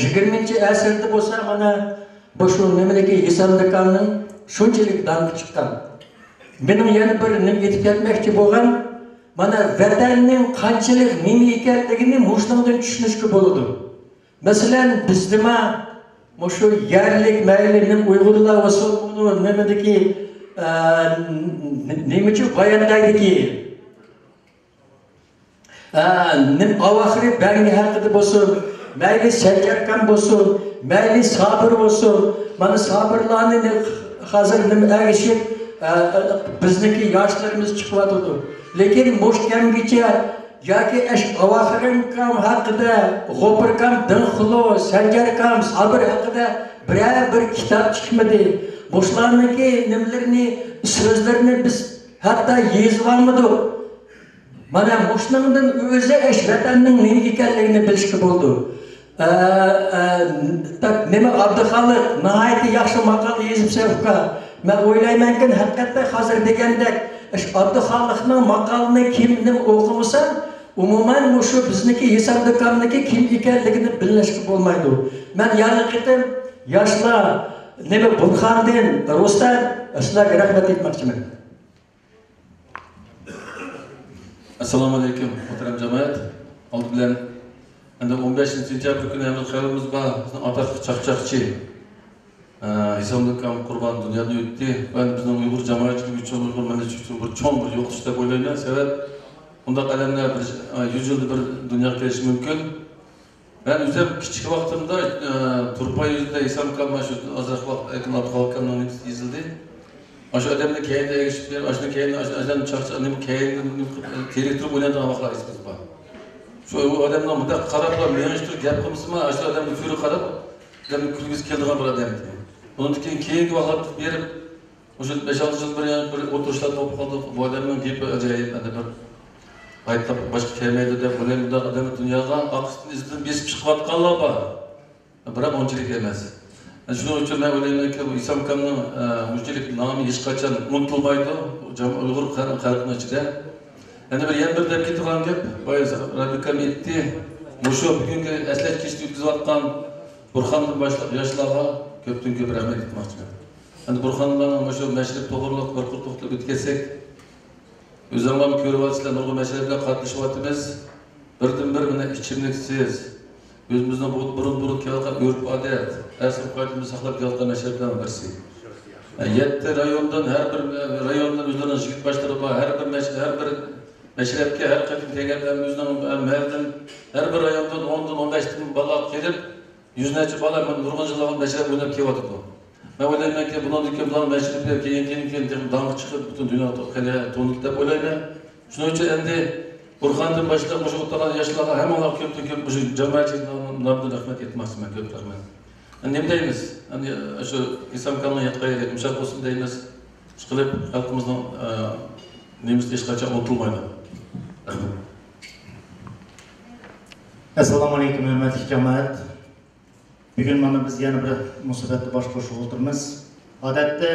يىگىرمىنچى ئەسىردە بولسا، مانا، بۇ شۇ نېمىدىكى ھېسامدىكاننىڭ شۇنچىلىك داڭقى چىققان. مېنىڭ يەنە بىر نېمە ئېيتىپ كەتمەكچى بولغان، مانا، ۋەتەننىڭ قانچىلىك نېمە ئىكەنلىكىنى مۇشۇنىڭدىن چۈشىنىشكە بولىدۇ. مەسىلەن، بىزدىمۇ مۇشۇ يەرلىك مەيلى نېمە ئۇيغۇرلار بولسۇن، بۇ نېمىدىكى، ئە، نېمىچۇ باياندايدىكى ھە، نېمە ئاۋاخرى بەڭگى ھەققىدە بولسۇن، مەيلى سەنجەركان بولسۇن، مەيلى سابىر بولسۇن، مانا سابىرلارنى نېمە ھازىر نېمە ئەگىشىپ، ھە، بىزنىڭكى ياشلىرىمىز چىقىۋاتىدۇ. لېكىن مۇشۇ كەمگىچە ياكى ئەش ئاۋاخرىنكام ھەققىدە، غوپۇركام دىڭخۇلۇ، سەنجەركام سابىر ھەققىدە بىرەر بىر كىتاب چىقمىدى. مۇشۇلارنىڭكى نېمىلىرىنى، سۆزلىرىنى بىز ھەتتا يېزىۋالمىدۇق. مانا مۇشۇنىڭدىن ئۆزى ئەش ۋەتەننىڭ نېمە ئىكەنلىكىنى بىلىشكە بولىدۇ. ئە، ئە، بەك نېمە، ئابدۇخالىق، ناھايىتى ياخشى ماقالە يېزىپسەن، ئۇكا. مەن ئويلايمەنكىن، ھەقىقەتەن ھازىر دېگەندەك، ئابدۇخالىقنىڭ ماقالىنى كىم نېمە ئوقۇمىسا، ئومۇمەن مۇشۇ بىزنىڭكى ھېسام دۇكاننىڭكى كىم ئىكەنلىكىنى بىلىشكە بولمايدۇ. مەن يەنە قېتىم ياشلار، نېمە، بۇرخاندىن، رۇستەم، سىلەرگە رەھمەت ئېيتماقچىمەن. ئەسسالامۇ ئەلەيكۇم، مۇھتەرەم جامائەت. ئالدى بىلەن، ئەمدى ئون بەشىنچى سېنتيابىر كۈنى ھەممە خەۋىرىمىز بار. بىزنىڭ ئاتاقلىق چاقچاقچى، ئە، ھېسام دۇكان قۇربان دۇنيادىن ئۆتتى. بۇ ئەمدى بىزنىڭ ئۇيغۇر جامائەتچىلىكى ئۈچۈن، ئۇيغۇر مىللىتى ئۈچۈن بىر چوڭ بىر يوقىتىش دەپ ئويلايمەن. سەۋەب، بۇنداق ئادەملەر بىر، ئە، يۈز يىلدا بىر دۇنياغا كېلىشى مۇمكىن. مەن ئۆزۈم كىچىك ۋاقتىمدا، ئە، تۇرپان يۈزىدە ھېسام ئاكام، مانا شۇ ئازراق ۋاقىت ئەركىن ئابدۇخالىق ئاكامنىڭ نېمىسى يېزىلدى. مانا شۇ ئادەمنى كەينىدە ئەگىشىپ بېرىپ، مانا شۇنىڭ كەينىدە، مانا شۇ ئادەم چاقچاق نېمە كەينىدىن نېمە قىلىپ، تېرىك تۇرۇپ ئوينايدىغان ۋاقىتلار ئېسىمىزدە بار. شۇ ئۇ ئادەمنىڭ مۇنداق قاراپلا مېڭىشتۇرۇپ گەپ قىلمىسىمۇ، شۇ ئادەمنىڭ كۆرۈپ قاراپ، ئادەمنىڭ كۈلگۈسى كېلىدىغان بىر ئادەم ئىدى. ئۇنىڭدىن كېيىن، كېيىنكى ۋاقىت بېرىپ، مۇشۇ بەش-ئالتە يىل بىر، بىر ئولتۇرۇشلاردا بولۇپ قالدۇق. بۇ ئادەمنىڭ گېپى ئاجايىپ، ئەنە بىر ئايتىپ باشقا كەلمەيدۇ دەپ ئويلايمەن. بۇنداق ئادەمنى دۇنياغا ئاقىسىدىن ئىزىدىن بېسىپ چىقىۋاتقانلار بار. بىراق ئۇنچىلىك ئەمەس. شۇنىڭ ئۈچۈن مەن ئويلايمەنكى، بۇ ھېسام ئاكامنىڭ، ئە، مۇنچىلىك نامى ھېچقاچان ئۇنتۇلمايدۇ جام-، ئۇيغۇر خەل-، خەلقىنىڭ ئىچىدە. يەنە بىر، يەنە بىر دەپ كېتىدىغان گەپ، بايا رەبىكام ئېيتتى. مۇشۇ بۈگۈنكى ئەسلەش كېچىسى ئۆتكۈزۈۋاتقان بۇرخاندىن باشلاپ ياشلارغا كۆپتىن كۆپ رەھمەت ئېيتماقچىمەن. ئەمدى بۇرخانلارنىڭ مۇشۇ مەشرىپى توغرىلىق بىر قۇر توختىلىپ ئۆتۈپ كەتسەك، ئۆزۈڭلارمۇ كۆرۈۋاتىسىلەر، نۇرغۇن مەشرەپلەرگە قاتنىشىۋاتىمىز. بىردىنبىر مانا ئىچىملىكسىز، ئۆزىمىزنىڭ بۇ بۇرۇن-بۇرۇن كېلىۋاتقان ئۆرپ-ئادەت، ئەرز-ئوقىياتىمىز ساقلاپ كېلىۋاتقان مەشرەپلەرنىڭ بىرسى. يەتتە رايوندىن، ھەر بىر رايوندىن ئۆزلىرىنىڭ يىگىت باشلىرى بار، ھەر بىر مەش-، ھەر بىر مەشرەپكە ھەر قېتىم كەلگەندە ئۆزىنىڭ مەھەللىدىن ھەر بىر رايوندىن ئوندىن، ئون بەشتىن بالا كېلىپ، يۈز نەچچە بالا مانا نۇرغۇن يىللار مەشرەپ ئويناپ كېلىۋاتىدۇ. مەن ئويلايمەنكى، بۇنىڭدىن كېيىن بۇلار مەشرەپ كېيىن، كېيىن، كېيىن، كېيىن داڭقى چىقىپ، پۈتۈن دۇنياغا خېلى تونۇلدى دەپ ئويلايمەن. شۇنىڭ ئۈچۈن ئەمدى بۇرخاندىن باشلاپ مۇشۇ ئولتۇرغان ياشلارغا، ھەممىڭلارغا كۆپتىن كۆپ مۇشۇ جامائەتچىلىك نامىدىن رەھمەت ئېيتماقچىمەن. كۆپ رەھمەت. ئەمدى نېمە دەيمىز؟ ئەمدى شۇ ھېسام ئاكامنىڭ ياتقان يېرى يۇمشاق بولسۇن دەيمىز. ئىشقىلىپ خەلقىمىزنىڭ، ئە، نېمىسى ھېچقاچان ئۇنتۇلمايدۇ. رەھمەت. ئەسسالامۇ ئەلەيكۇم، ھۆرمەتلىك جامائەت. بۈگۈن مانا بىز يەنە بىر مۇناسىۋەتتە باش قوشۇپ ئولتۇرىمىز. ئادەتتە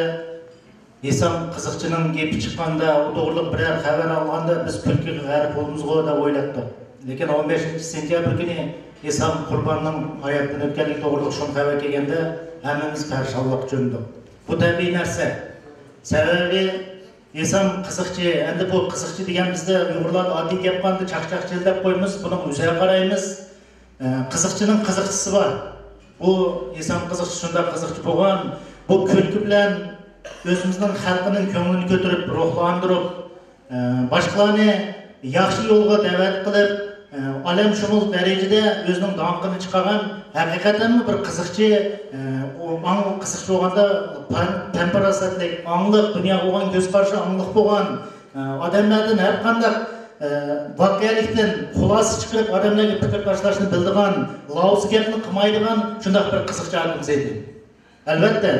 ھېسام قىزىقچىنىڭ گېپى چىققاندا، ئۇ توغرىلىق بىرەر خەۋەر ئالغاندا بىز كۈلكىگە غەرق بولىمىزغۇ دەپ ئويلاپتۇق. لېكىن ئون بەشىنچى سېنتيابىر كۈنى ھېسام قۇرباننىڭ ھاياتتىن ئۆتكەنلىكى توغرىلىق شۇم خەۋەر كەلگەندە ھەممىمىز پەرىشانلىققا چۆمدۇق. بۇ تەبىئىي نەرسە. سەۋەبى، ھېسام قىزىقچى، ئەمدى بۇ قىزىقچى دېگەن بىزدە ئۇيغۇرلاردا ئاددىي گەپ قىلغاندا چاقچاقچى دەپ قويىمىز، بۇنىڭ ئۆزىگە قارايمىز. ئە، قىزىقچىنىڭ قىزىقچىسى بار. بۇ ھېسام قىزىقچى شۇنداق قىزىقچى بولغان، بۇ كۈلكە بىلەن ئۆزىمىزنىڭ خەلقىنىڭ كۆڭلىنى كۆتۈرۈپ، روھلاندۇرۇپ، ئە، باشقىلارنى ياخشى يولغا دەۋەت قىلىپ، ئە، ئالەمشۇمۇل دەرىجىدە ئۆزىنىڭ داڭقىنى چىقارغان ھەقىقەتەنمۇ بىر قىزىقچى، ئە، ئۇ ئاڭ-، قىزىقچى بولغاندا پەن-، پەن-پاراسەتلىك، ئاڭلىق، دۇنياغا بولغان كۆز قارىشى ئاڭلىق بولغان، ئە، ئادەملەردىن ھەرقانداق، ئە، ۋەقەلىكتىن خۇلاسە چىقىرىپ، ئادەملەرگە پىكىر تاشلاشنى بىلىدىغان، لاۋزا گەپنى قىلمايدىغان شۇنداق بىر قىزىقچى ئادىمىز ئىدى. ئەلۋەتتە،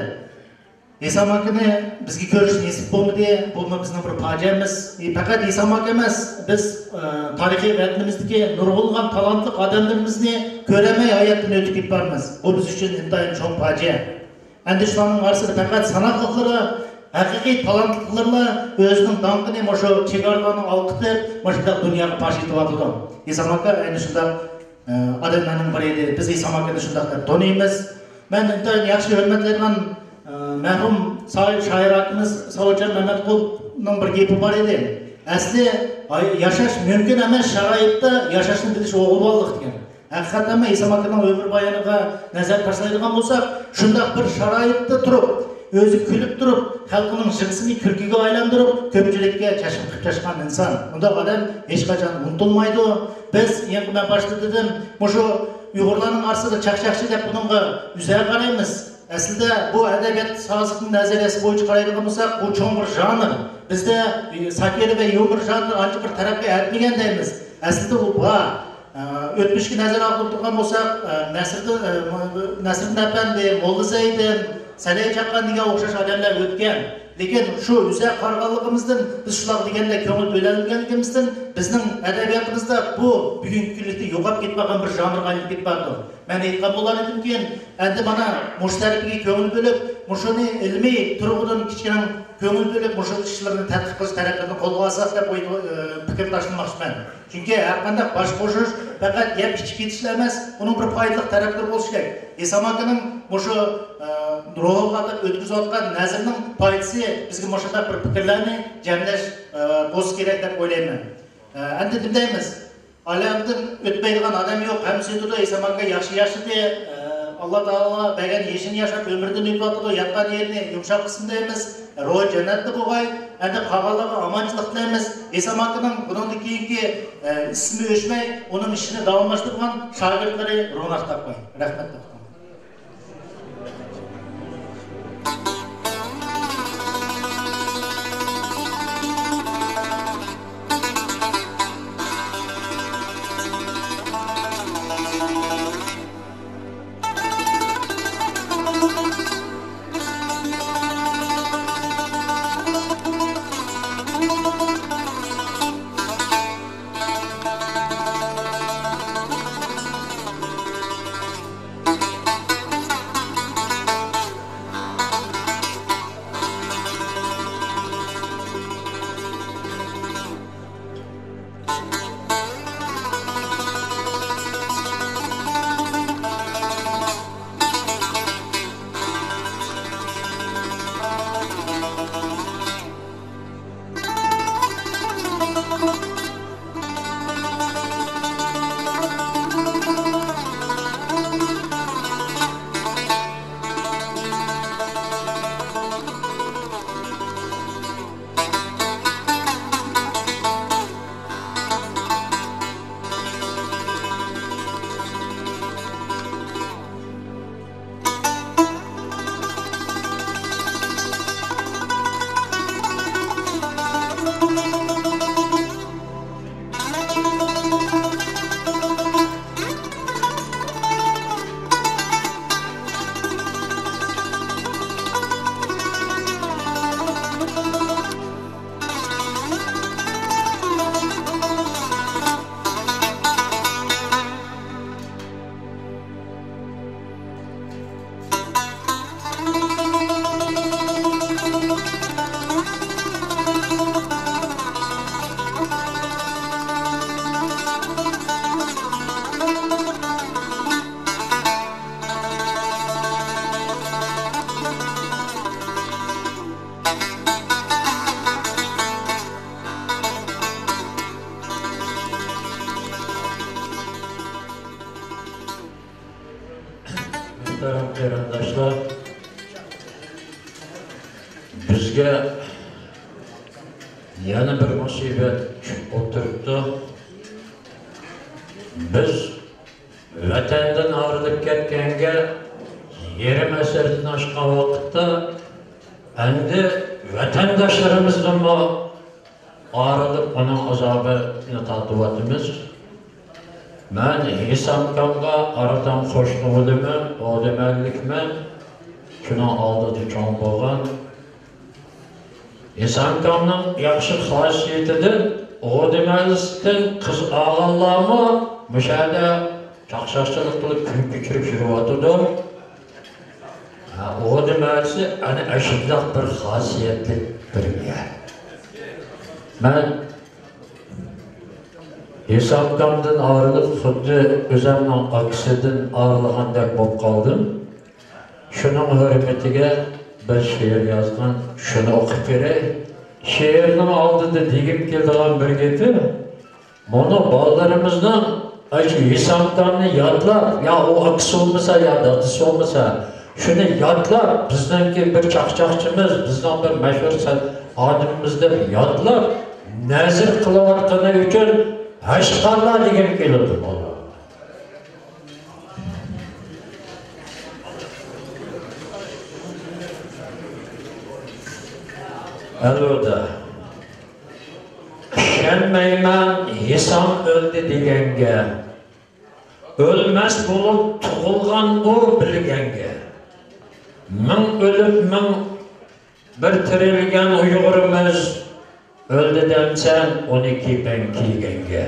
ھېسام ئاكىنى بىزگە كۆرۈش نېسىپ بولمىدى، بۇمۇ بىزنىڭ بىر پاجىئەمىز. ئى، پەقەت ھېسام ئاكا ئەمەس، بىز، ئە، تارىخىي ۋەتىنىمىزدىكى نۇرغۇنلىغان تالانتلىق ئادەملىرىمىزنى كۆرەلمەي ھاياتتىن ئۆتۈپ كېتىپ بارىمىز. بۇ بىز ئۈچۈن ئىنتايىن چوڭ پاجىئە. ئەندى شۇلارنىڭ ئارىسىدا پەقەت ساناقلىقلىرى، ھەقىقىي تالانتلىقلىرىلا ئۆزىنىڭ داڭقىنى مۇشۇ چېگرالارنى ئالقىتىپ، مۇشۇنداق دۇنياغا پاش ئېتىۋاتىدۇ. ھېسام ئاكا ئەنە شۇنداق ئادەملەرنىڭ بىرى ئىدى. بىز ھېسام ئاكىنى شۇنداق دەپ تونۇيمىز. مەن ئىنتايىن ياخشى ھۆرمەتلەيدىغان، ئە، مەرھۇم ساھىب شائىر ئاكىمىز ساۋۇتجان مەمەتقۇلنىڭ بىر گېپى بار ئىدى. ئەسلى، ئاي، ياشاش مۇمكىن ئەمەس شارائىتتا ياشاشنى بىلىش ئوغۇلۋانلىق دېگەن. ھەقىقەتەنمۇ ھېسام ئاكىنىڭ ئۆمۈر بايانىغا نەزەر تاشلايدىغان بولساق، شۇنداق بىر شارائىتتا تۇرۇپ، ئۆزى كۈلۈپ تۇرۇپ، خەلقىنىڭ يىغىسىنى كۈلكىگە ئايلاندۇرۇپ، كۆپچىلىككە چەشمە قىلىپ چاچقان ئىنسان. ئۇنداق ئادەم ھېچقاچان ئۇنتۇلمايدۇ. بىز، يېڭى مەن باشتا دېدىم، مۇشۇ ئۇيغۇرلارنىڭ ئارىسىدا چاقچاقچى دەپ بۇنىڭغا ئۆزەر قارايمىز. ئەسلىدە بۇ ئەدەبىيات سازلىقنىڭ نەزەرىيەسى بويىچە قارايدىغان بولساق، بۇ چوڭ بىر ژانىر. بىزدە، ئى، ساتىرا ۋە يۇمۇر ژانىرى ئانچە بىر تەرەققىي ئەتمىگەن دەيمىز. ئەسلىدە ئۇ بار. ئە، ئۆتمۈشكە نەزەر ئاغدۇرىدىغان بولساق، ئە، نەسىردىن، ئە، نەسىردىن ئەپەندى، موللا زەيدىن، سەلەي چاققان دېگەن ئوخشاش ئادەملەر ئۆتكەن. لېكىن شۇ ئۆزەر قارىغانلىقىمىزدىن، بىز شۇلارغا دېگەندەك كۆڭۈل بۆلەلمىگەنلىكىمىزدىن، بىزنىڭ ئەدەبىياتىمىزدا بۇ بۈگۈنكى كۈنلۈكتە يوقاپ كېتىپ قالغان بىر ژانىرغا ئايلىنىپ كېتىپ بارىدۇ. مەن ئېيتقان بولغان ئىدىمكىن، ئەمدى مانا مۇشۇ تەرىپىگە كۆڭۈل بۆلۈپ، مۇشۇنى ئىلمىي تۇرغۇدىن كىچىكىنىڭ كۆڭۈل بۆلۈپ، مۇشۇ ئىشلارنى تەتقىق قىلىش تەرەپلىرىنى قولغا ئالساق دەپ ئوي-، ئە، پىكىر تاشلىماقچىمەن. چۈنكى ھەرقانداق باش قوشۇش پەقەت يەپ ئىچىپ كېتىشلا ئەمەس، ئۇنىڭ بىر پايدىلىق تەرەپلىرى بولۇشى كېرەك. ھېسام ئاكىنىڭ مۇشۇ، ئە، روھىغا ئۆتكۈزۈۋاتقان نەزىرىنىڭ پايدىسى بىزگە مۇشۇنداق بىر پىكىرلەرنى جەملەش، ئە، بولسا كېرەك دەپ ئويلايمەن. ئە، ئەمدى نېمە دەيمىز؟ ئالەمدىن ئۆتمەيدىغان ئادەم يوق، ھەممىسى ئۆتىدۇ. ھېسام ئاكا ياخشى ياشىدى. ئە، ئاللا تائالا بەرگەن يېشىنى ياشاپ، ئۆمرىدىن ئۆتۈۋاتىدۇ. ياتقان يېرىنى يۇمشاق قىلسۇن دەيمىز. روھى جەننەتتە بولغاي. ئەمدى قالغانلارغا ئامانچىلىق تىلەيمىز. ھېسام ئاكىنىڭ بۇنىڭدىن كېيىنكى، ئە، ئىسمى ئۆچمەي، ئۇنىڭ ئىشىنى داۋاملاشتۇرغان شاگىرتلىرى روناق تاپقاي. رەھمەت، توختاڭ. مۇھتەرەم قېرىنداشلار، بىزگە يەنە بىر مۇسىبەت چۈشۈپ ئولتۇرۇپتۇ. بىز ۋەتەندىن ئايرىلىپ كەتكەنگە يېرىم ئەسىردىن ئاشقان ۋاقىتتا، ئەمدى ۋەتەنداشلىرىمىزدىنمۇ ئايرىلىپ، ئۇنىڭ ئازابىنى تارتىۋاتىمىز. مەن ھېسامكامغا ئارىدىن قوشنا بولىمەن، ئۇ دېمەللىكمەن، شۇنىڭ ئالدىدا چوڭ بولغان. ھېسامكامنىڭ ياخشى خاسىيىتىدىن، ئۇ دېمەللىكتىن قىز ئالغانلارمۇ مۇشۇ يەردە چاقچاقچىلىق قىلىپ، كۈن كۆچۈرۈپ يۈرۈۋاتىدۇ. ھە، ئۇ نېمىسى، ئەنە ئاشۇنداق بىر خاسىيەتلىك بىر يەر. مەن ھېسامكامدىن ئايرىلىپ، خۇددى ئۆزۈمنىڭ ئاكىسىدىن ئايرىلغاندەك بولۇپ قالدىم. شۇنىڭ ھۆرمىتىگە بىر شېئىر يازغان، شۇنى ئوقۇپ بېرەي. شېئىرنىڭ ئالدىدا دېگۈم كېلىدىغان بىر گېپىم، مانا بالىلىرىمىزنىڭ ئاشۇ ھېسامكامنى يادلاپ، يا ئۇ ئاكىسى بولمىسا، يا دادىسى بولمىسا، شۇنى يادلاپ، بىزنىڭكى بىر چاقچاقچىمىز، بىزنىڭ بىر مەشھۇر سەن-، ئادىمىمىز دەپ يادلاپ، نەزىر قىلىۋاتقىنى ئۈچۈن ھەشقاللا دېگۈم كېلىدۇ، بالىلار. ئەلۋەتتە. ئىشەنمەيمەن ھېسام ئۆلدى دېگەنگە، ئۆلمەس بولۇپ تۇغۇلغان ئۇ بىلگەنگە. مىڭ ئۆلۈپ، مىڭ بىر تىرىلگەن ئۇيغۇرىمىز، ئۆلدى دەمسەن ئۇنى كېپەن كىيگەنگە؟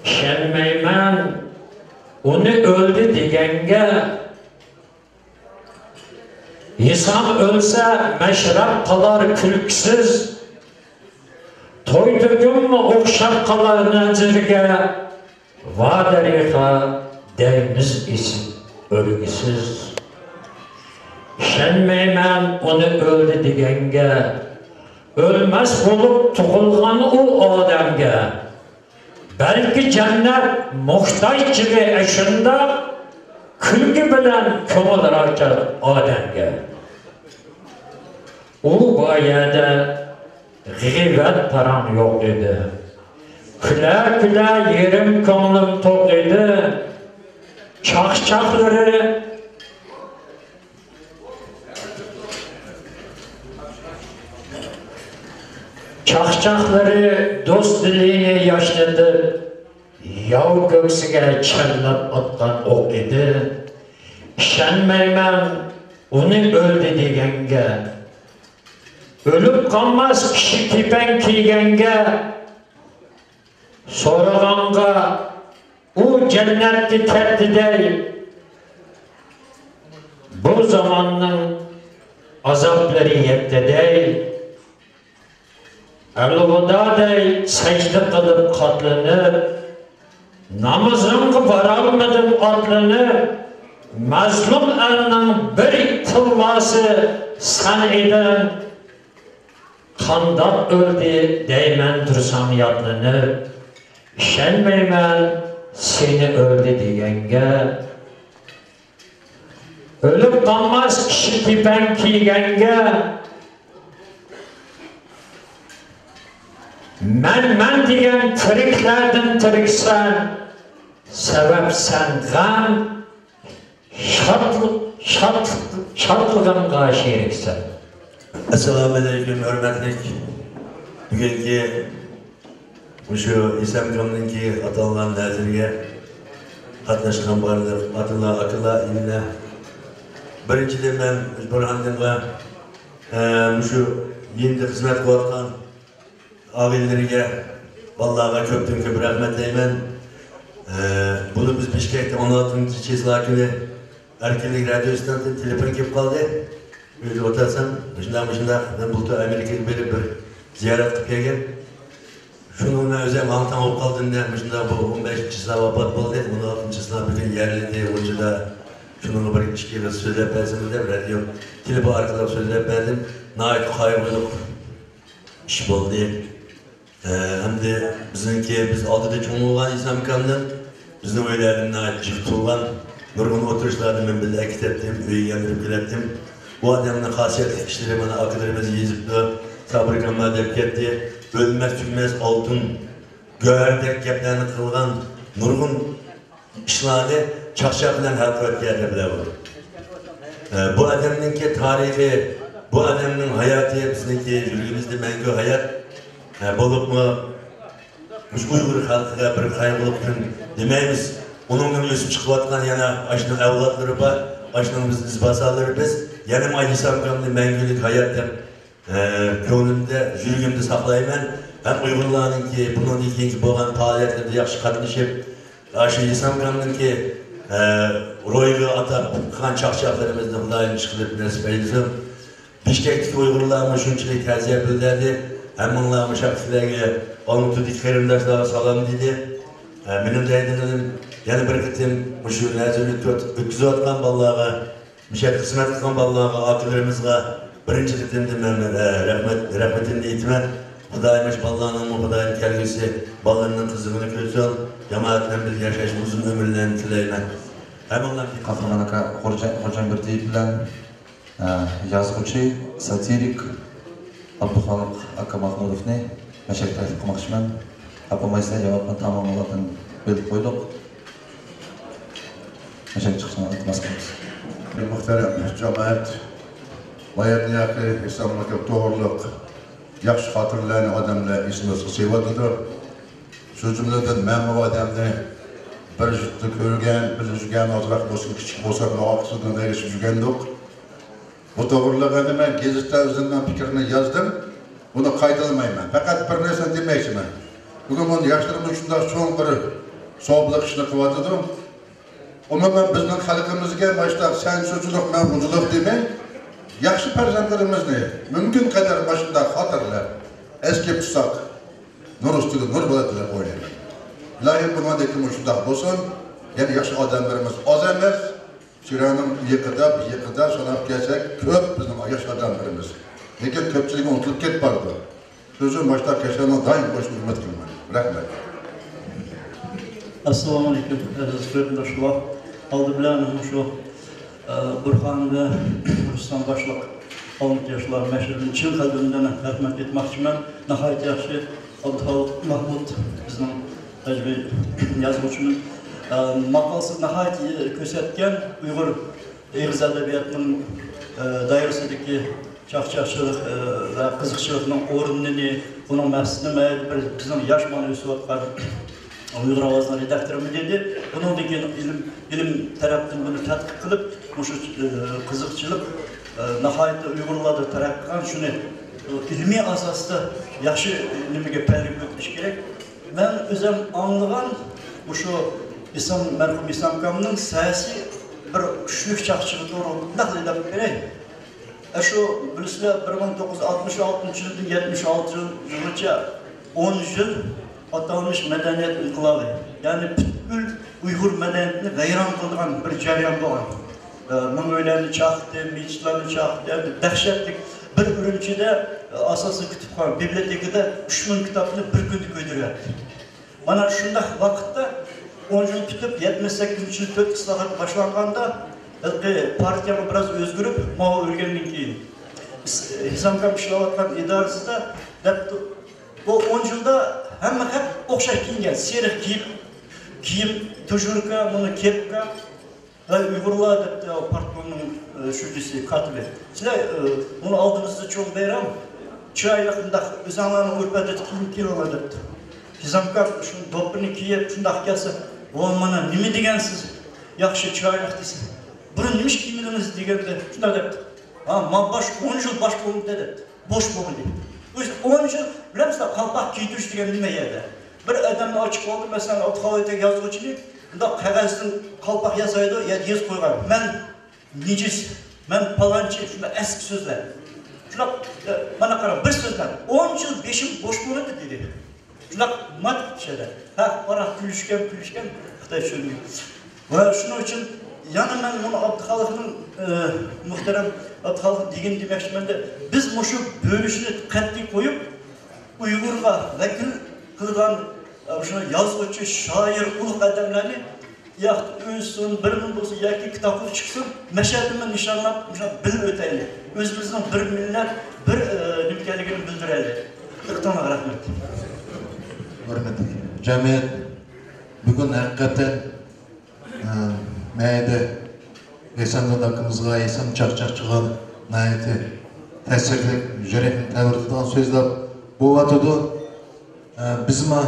ئىشەنمەيمەن ئۇنى ئۆلدى دېگەنگە. ھېسام ئۆلسە مەشرەپ قالار كۈلكىسىز، توي تۈگۈنمۇ ئوخشاپ قالار نەزىرگە. ۋا دەرىخا دەيمىز ئېسىپ ئۆلگۈسىز. ئىشەنمەيمەن ئۇنى ئۆلدى دېگەنگە، ئۆلمەس بولۇپ تۇغۇلغان ئۇ ئادەمگە. بەلكى جەننەت موھتاج چېغى ئەشۇنداق، كۈلكە بىلەن كۆڭۈل ئاچار ئادەمگە. ئۇ بايەدە غەيۋەت پاراڭ يوق ئىدى. كۈلە-كۈلە يېرىم كۆڭلۈم توق ئىدى. چاقچاقلىرى، چاقچاقلىرى دوست دىلىنى ياشنىتىپ، ياۋ كۆكسىگە چەنلەپ ئاتقان ئوق ئىدى. ئىشەنمەيمەن ئۇنى ئۆلدى دېگەنگە. ئۆلۈپ قالماس كىشى كېپەن كىيگەنگە، سورىغانغا ئۇ جەننەتكە كەتتى دەي، بۇ زاماننىڭ ئازابلىرى يەتتى دەي. ئەلۋىدا دەي سەجدە قىلىپ قاتلىنىپ، نامىزىڭغا بارالمىدىم ئاتلىنىپ، مەزلۇم ئەلنىڭ بىر تىللاسى سەن ئىدىڭ. قانداق ئۆلدى دەيمەن تۇرسام يادلىنىپ، ئىشەنمەيمەن سېنى ئۆلدى دېگەنگە. ئۆلۈپ قالماس كىشى كېپەن كىيگەنگە. مەن، مەن دېگەن تىرىكلەردىن تىرىكسەن، سەۋەب سەن غەم، شادلىق، شادلىق، شادلىقىمغا شېرىكسەن. ئەسسالامۇئەلەيكۇم، ھۆرمەتلىك بۈگۈنكى مۇشۇ ھېسامكامنىڭكى ئاتالغان نەزىرىگە قاتناشقان بارلىق ئاتىلار، ئاكىلار، ئىنىلەر. بىرىنچىدىن، مەن بۇرھاندىنغا، ئە، مۇشۇ يېنىدا خىزمەت قىلىۋاتقان ئاغىنىلىرىگە، بالىلارغا كۆپتىن كۆپ رەھمەت دەيمەن. ئە، بۇنى بىز بىشكەكتە ئون ئالتىنچى چىسلا كۈنى ئەركىنلىك رادىيو ئىستانسىسىدىن تېلېفون كېلىپ قالدى. ئۆيدە ئولتۇرسام، مۇشۇنداق، مۇشۇنداق، مەن بۇلتۇر ئامېرىكىغا بېرىپ بىر زىيارەت قىلىپ كەلگەن. شۇنىڭ بىلەن ئۆزۈم ھاڭ-تاڭ بولۇپ قالدىم دە، مۇشۇنداق بۇ ئون بەشىنچى چىسلا ۋاپات بولدى، ئون ئالتىنچى چىسلا بۈگۈن يەرلىدى، غۇلجىدا. شۇنىڭغا بىر ئىككى ئېغىز سۆزلەپ بەرسىڭىز دەپ رادىيو، تېلېفون ئارقىلىق سۆزلەپ بەردىم. ناھايىتى قايغۇلۇق ئىش بولدى. ئە، ئەمدى بىزنىڭكى، بىز ئالدىدا چوڭ بولغان ھېسامكامدىن بىزنىڭ ئۆيلەردىن ناھايىتى جىق تۇرغان، نۇرغۇن ئولتۇرۇشلاردا مەن بىللە ئەكېتەتتىم، ئۆيگە ياندۇرۇپ كېلەتتىم. بۇ ئادەمنىڭ خاسىيەتلىك ئىشلىرى مانا ئاكىلىرىمىز يېزىپتۇ، سابىر ئاكام دەپ كەتتى. ئۆلمەس تۈگىمەس ئالتۇن، گۆھەردەك گەپلەرنى قىلغان نۇرغۇن ئىشلارنى چاقچاق بىلەن ھەل قىلىۋەتكەن ئادەملەر بۇ. ئە، بۇ ئادەمنىڭكى تارىخى، بۇ ئادەمنىڭ ھاياتى بىزنىڭكى يۈرىكىمىزدە مەڭگۈ ھايات. ئە، بولۇپمۇ مۇشۇ ئۇيغۇر خەلقىگە بىر قايغۇلۇق كۈن دېمەيمىز. ئۇنىڭدىن ئۆسۈپ چىقىۋاتقان يەنە ئاشۇنىڭ ئەۋلادلىرى بار، ئاشۇنىڭ بىز ئىزباسارلىرى بىز. يەنە مانا ھېسامكامنى مەڭگۈلۈك ھايات دەپ ئە، كۆڭلۈمدە، يۈرىكىمدە ساقلايمەن. ھەم ئۇيغۇرلارنىڭكى بۇنىڭدىن كېيىنكى بولغان پائالىيەتلىرىدە ياخشى قاتنىشىپ، ئاشۇ ھېسامكامنىڭكى، ئە، روھىغا ئاتاپ قىلغان چاقچاقلىرىمىزنى خۇدايىم ئىشقىلىپ نېسىپ ئەيلىسۇن. بىشكەكتىكى ئۇيغۇرلارمۇ شۇنچىلىك تەزىيە بىلدۈردى. ھەممىڭلار مۇشۇ يەردىكىلەرگە، ئالمۇتىدىكى قېرىنداشلارغا سالام دېدى. ئە، مېنىڭ دەيدىغىنىم، يەنە بىر قېتىم مۇشۇ نەزىرنى ئۆتكۈزۈۋاتقان بالىلارغا، مۇشۇ يەردە خىزمەت قىلغان بالىلارغا، ئاكىلىرىمىزغا بىرىنچى قېتىمدىن مەن، ئە، رەھمەت، رەھمىتىمنى ئېيتىمەن. خۇدايىم مۇشۇ بالىلارنىڭمۇ خۇدايىم كەلگۈسى بالىلىرىنىڭ قىزىغىنى كۆرسۇن. جامائەت بىلەن بىللە ياشاشنى ئۇزۇن ئۆمۈرلەرنى تىلەيمەن. ھەممىڭلار قاھرىمان ئاكا، خوجا-، خوجايىن بىر تېيىپ بىلەن، ئە، يازغۇچى، ساتىرىك ئابدۇخالىق ئاكا ماخمۇدوۋنى مەشەدە تەكلىپ قىلماقچىمەن. ئاپىمايسىلەر، جاۋابنى تاماملىغاندىن بىلدۈرۈپ قويدۇق. مەشەدە چىقىشىڭلارنى ئىلتىماس قىلىمىز. مۇھتەرەم جامائەت، باياتنىياقى ھېساملىق توغرىلىق ياخشى خاتىرىلەرنى ئادەملەر ئېسىمىزگە سېلىۋاتىدۇ. شۇ جۈملىدىن مەن بۇ ئادەمنى بىر يۇرتتا كۆرگەن، بىر يۈرگەن، ئازراق بولسۇن، كىچىك بولسا، ماۋاقىتىدىن ئەگىشىپ يۈرگەندۇق. بۇ توغرىلىق ئەمدى مەن گېزىتتە ئۆزۈمنىڭ پىكرىنى يازدىم. بۇنى قايتىلىمايمەن. پەقەت بىر نەرسىنى دېمەكچىمەن. بۈگۈن مۇنۇ ياشلىرىمىز شۇنداق چوڭ بىر سوبىلىق ئىشنى قىلىۋاتىدۇ. ئومۇمەن بىزنىڭ خەلقىمىزگە مۇشۇنداق سەنسۇچىلىق، مەنغۇچىلىق دېمەي، ياخشى پەرزەنتلىرىمىزنى مۇمكىن قەدەر مۇشۇنداق خاتىرىلەپ ئەسكە تۇتساق، نۇر ئۈستىگە نۇر بولىدۇ دەپ ئويلايمەن. ئىلاھىم بۇنىڭدىن كېيىن مۇشۇنداق بولسۇن. يەنە ياخشى ئادەملىرىمىز ئاز ئەمەس. چىراينىڭ يېقىدا، بىر يېقىدا ساناپ كەلسەك، كۆپ بىزنىڭ ياخشى ئادەملىرىمىز. لېكىن كۆپچىلىكى ئۇنتۇلۇپ كېتىپ بارىدۇ. سۆزۈم باشتا كەشەنىڭ دائىم بولۇشىنى ئۈمىد قىلىمەن. رەھمەت. ئەسسالامۇئەلەيكۇم، ئەزىز قېرىنداشلار. ئالدى بىلەن مۇشۇ، ئە، بۇرھان ۋە رۇستام باشلىق ئالىمجان ياشلار مەشرىدىن چىن قەلبىمدىن رەھمەت ئېيتماقچىمەن. ناھايىتى ياخشى. ئابدۇخالىق مەھمۇد بىزنىڭ ھەجۋىي يازغۇچىمىز، ئە، ماقالىسى ناھايىتى كۆرسەتكەن ئۇيغۇر ئېغىز ئەدەبىياتىنىڭ، ئە، دائىرىسىدىكى چاقچاقچىلىق، ئە، ۋە قىزىقچىلىقنىڭ ئورنىنى، بۇنىڭ مەقسىتى نېمە؟ بىر بىزنىڭ ياش مانا ئۆسۈۋاتقان ئۇيغۇر ئاۋازىنىڭ رېداكتورىمۇ دېدى. بۇنىڭدىن كېيىن ئىلىم، ئىلىم تەرەپتىن بۇنى تەتقىق قىلىپ، مۇشۇ، ئە، قىزىقچىلىق، ئە، ناھايىتى ئۇيغۇرلاردا تەرەققىي قىلغان، شۇنى، ئە، ئىلمىي ئاساستا ياخشى نېمىگە پەنگە كۆتۈرۈش كېرەك. مەن ئۆزۈم ئاڭلىغان مۇشۇ ئېسام، مەرھۇم ئېسام ئاكامنىڭ سەسى بىر كۈچلۈك چاقچىقى توغرىلىق مۇنداق دەپ بېرەي. ئاشۇ بىلىسىلەر، بىر مىڭ توققۇز يۈز ئاتمىش ئالتىنچى يىلدىن يەتمىش ئالتىنچى يىلغىچە ئون يىل ئاتالمىش مەدەنىيەت ئىنقىلابى، يەنى پۈتكۈل ئۇيغۇر مەدەنىيىتىنى ۋەيران قىلىدىغان بىر جەريان بولغان. ئە، مىڭ ئۆيلەرنى چاقتى، مىچىتلارنى چاقتى، يەنى دەھشەتلىك بىر ئۈرۈمچىدە، ئە، ئاساسىي كۇتۇپخانا، بىبلىيوتېكىدا ئۈچ مىڭ كىتابنى بىر كۈندە كۆيدۈرۈۋەتتى. مانا شۇنداق ۋاقىتتا ئون يىل پۈتۈپ، يەتمىش سەككىزىنچى يىل تۆت ئىسلاھات باشلانغاندا، ھېلىقى پارتىيەمۇ بىراز ئۆزگىرىپ، ماۋۇ ئۆلگەندىن كېيىن ئىس-، ھېسام ئاكام ئىشلەۋاتقان ئىدارىسىدە دەپتۇ، بۇ ئون يىلدا ھەممە خەق ئوخشاش كىيىنگەن، سېرىق كىيىم، كىيىم، تۇژۇركا، مانا كېپكا. ۋە ئۇيغۇرلار دەپتۇ، پارتكومنىڭ، ئە، شۇجىسى، كاتىپى. سىلەر، ئە، مۇنۇ ئالدىمىزدا چوڭ بايرام، چىرايلىق مۇنداق ئۆزۈڭلارنىڭ ئۆرپ-ئادەتتە كىيىم كىيىڭلار دەپتۇ. ھېسام ئاكام شۇ دوپپىنى كىيىپ، شۇنداق كەلسە، ۋو، مانا نېمە دېگەنسىز، ياخشى، چىرايلىق دېسە، بۇرۇن نېمىش كىيمىدىڭىز دېگەندە، شۇنداق دەپتۇ. ھا، ما باش، ئون يىل باش بولمىدى دەپتۇ. بوش بولدى. ئۆزى ئون يىل، بىلەمسىلەر، قالپاق كىيدۈرۈش دېگەن نېمە يەردە؟ بىر ئادەمنى ئاچىقىۋالدى، مەسىلەن، ئابدۇخالىق يازغۇچىنى، بۇنداق قەغەزدىن قالپاق ياسايدۇ، يا يېزىپ قويغان. مەن نىجىس، مەن پالانچى، شۇنداق ئەسكى سۆزلەر. شۇنداق، ئە، مانا قاراڭ، بىر سۆزلەر. ئون يىل بېشىم بوش بولدى دېدى. شۇنداق مات كىشىلەر. ھە، پاراق كۈلۈشكەن، كۈلۈشكەن، خىتاي چۆلىگە. ۋە شۇنىڭ ئۈچۈن يەنە مەن مۇنۇ ئابدۇخالىقنىڭ، ئە، مۇھتەرەم ئابدۇخالىق دېگىنى دېمەكچىمەندە، بىز مۇشۇ بۆلۈشنى قەتئىي قويۇپ، ئۇيغۇرغا ۋەكىل قىلىدىغان، ئە، شۇ يازغۇچى، شائىر، ئۇلۇغ ئادەملەرنى ياق، ئۆلسۇن، بىر مىڭ بولسۇن ياكى كىتابلىرى چىقسۇن، مەشئەلدىن نىشانلاپ، مۇشۇنداق بىلىپ ئۆتەيلى. ئۆزىمىزنىڭ بىر مىللەت، بىر، ئە، نېمە ئىكەنلىكىنى بىلدۈرەيلى. دىققىتىڭلارغا رەھمەت. ھۆرمەتلىك جەمئىيەت، بۈگۈن ھەقىقەتەن، ئە، مەيدە ھېسام داكىمىزغا، ھېسام چاقچاقچىغا ناھايىتى تەسىرلىك، يۈرەكنى تەۋرىتىدىغان سۆزلەر بولۇۋاتىدۇ. ئە، بىزمۇ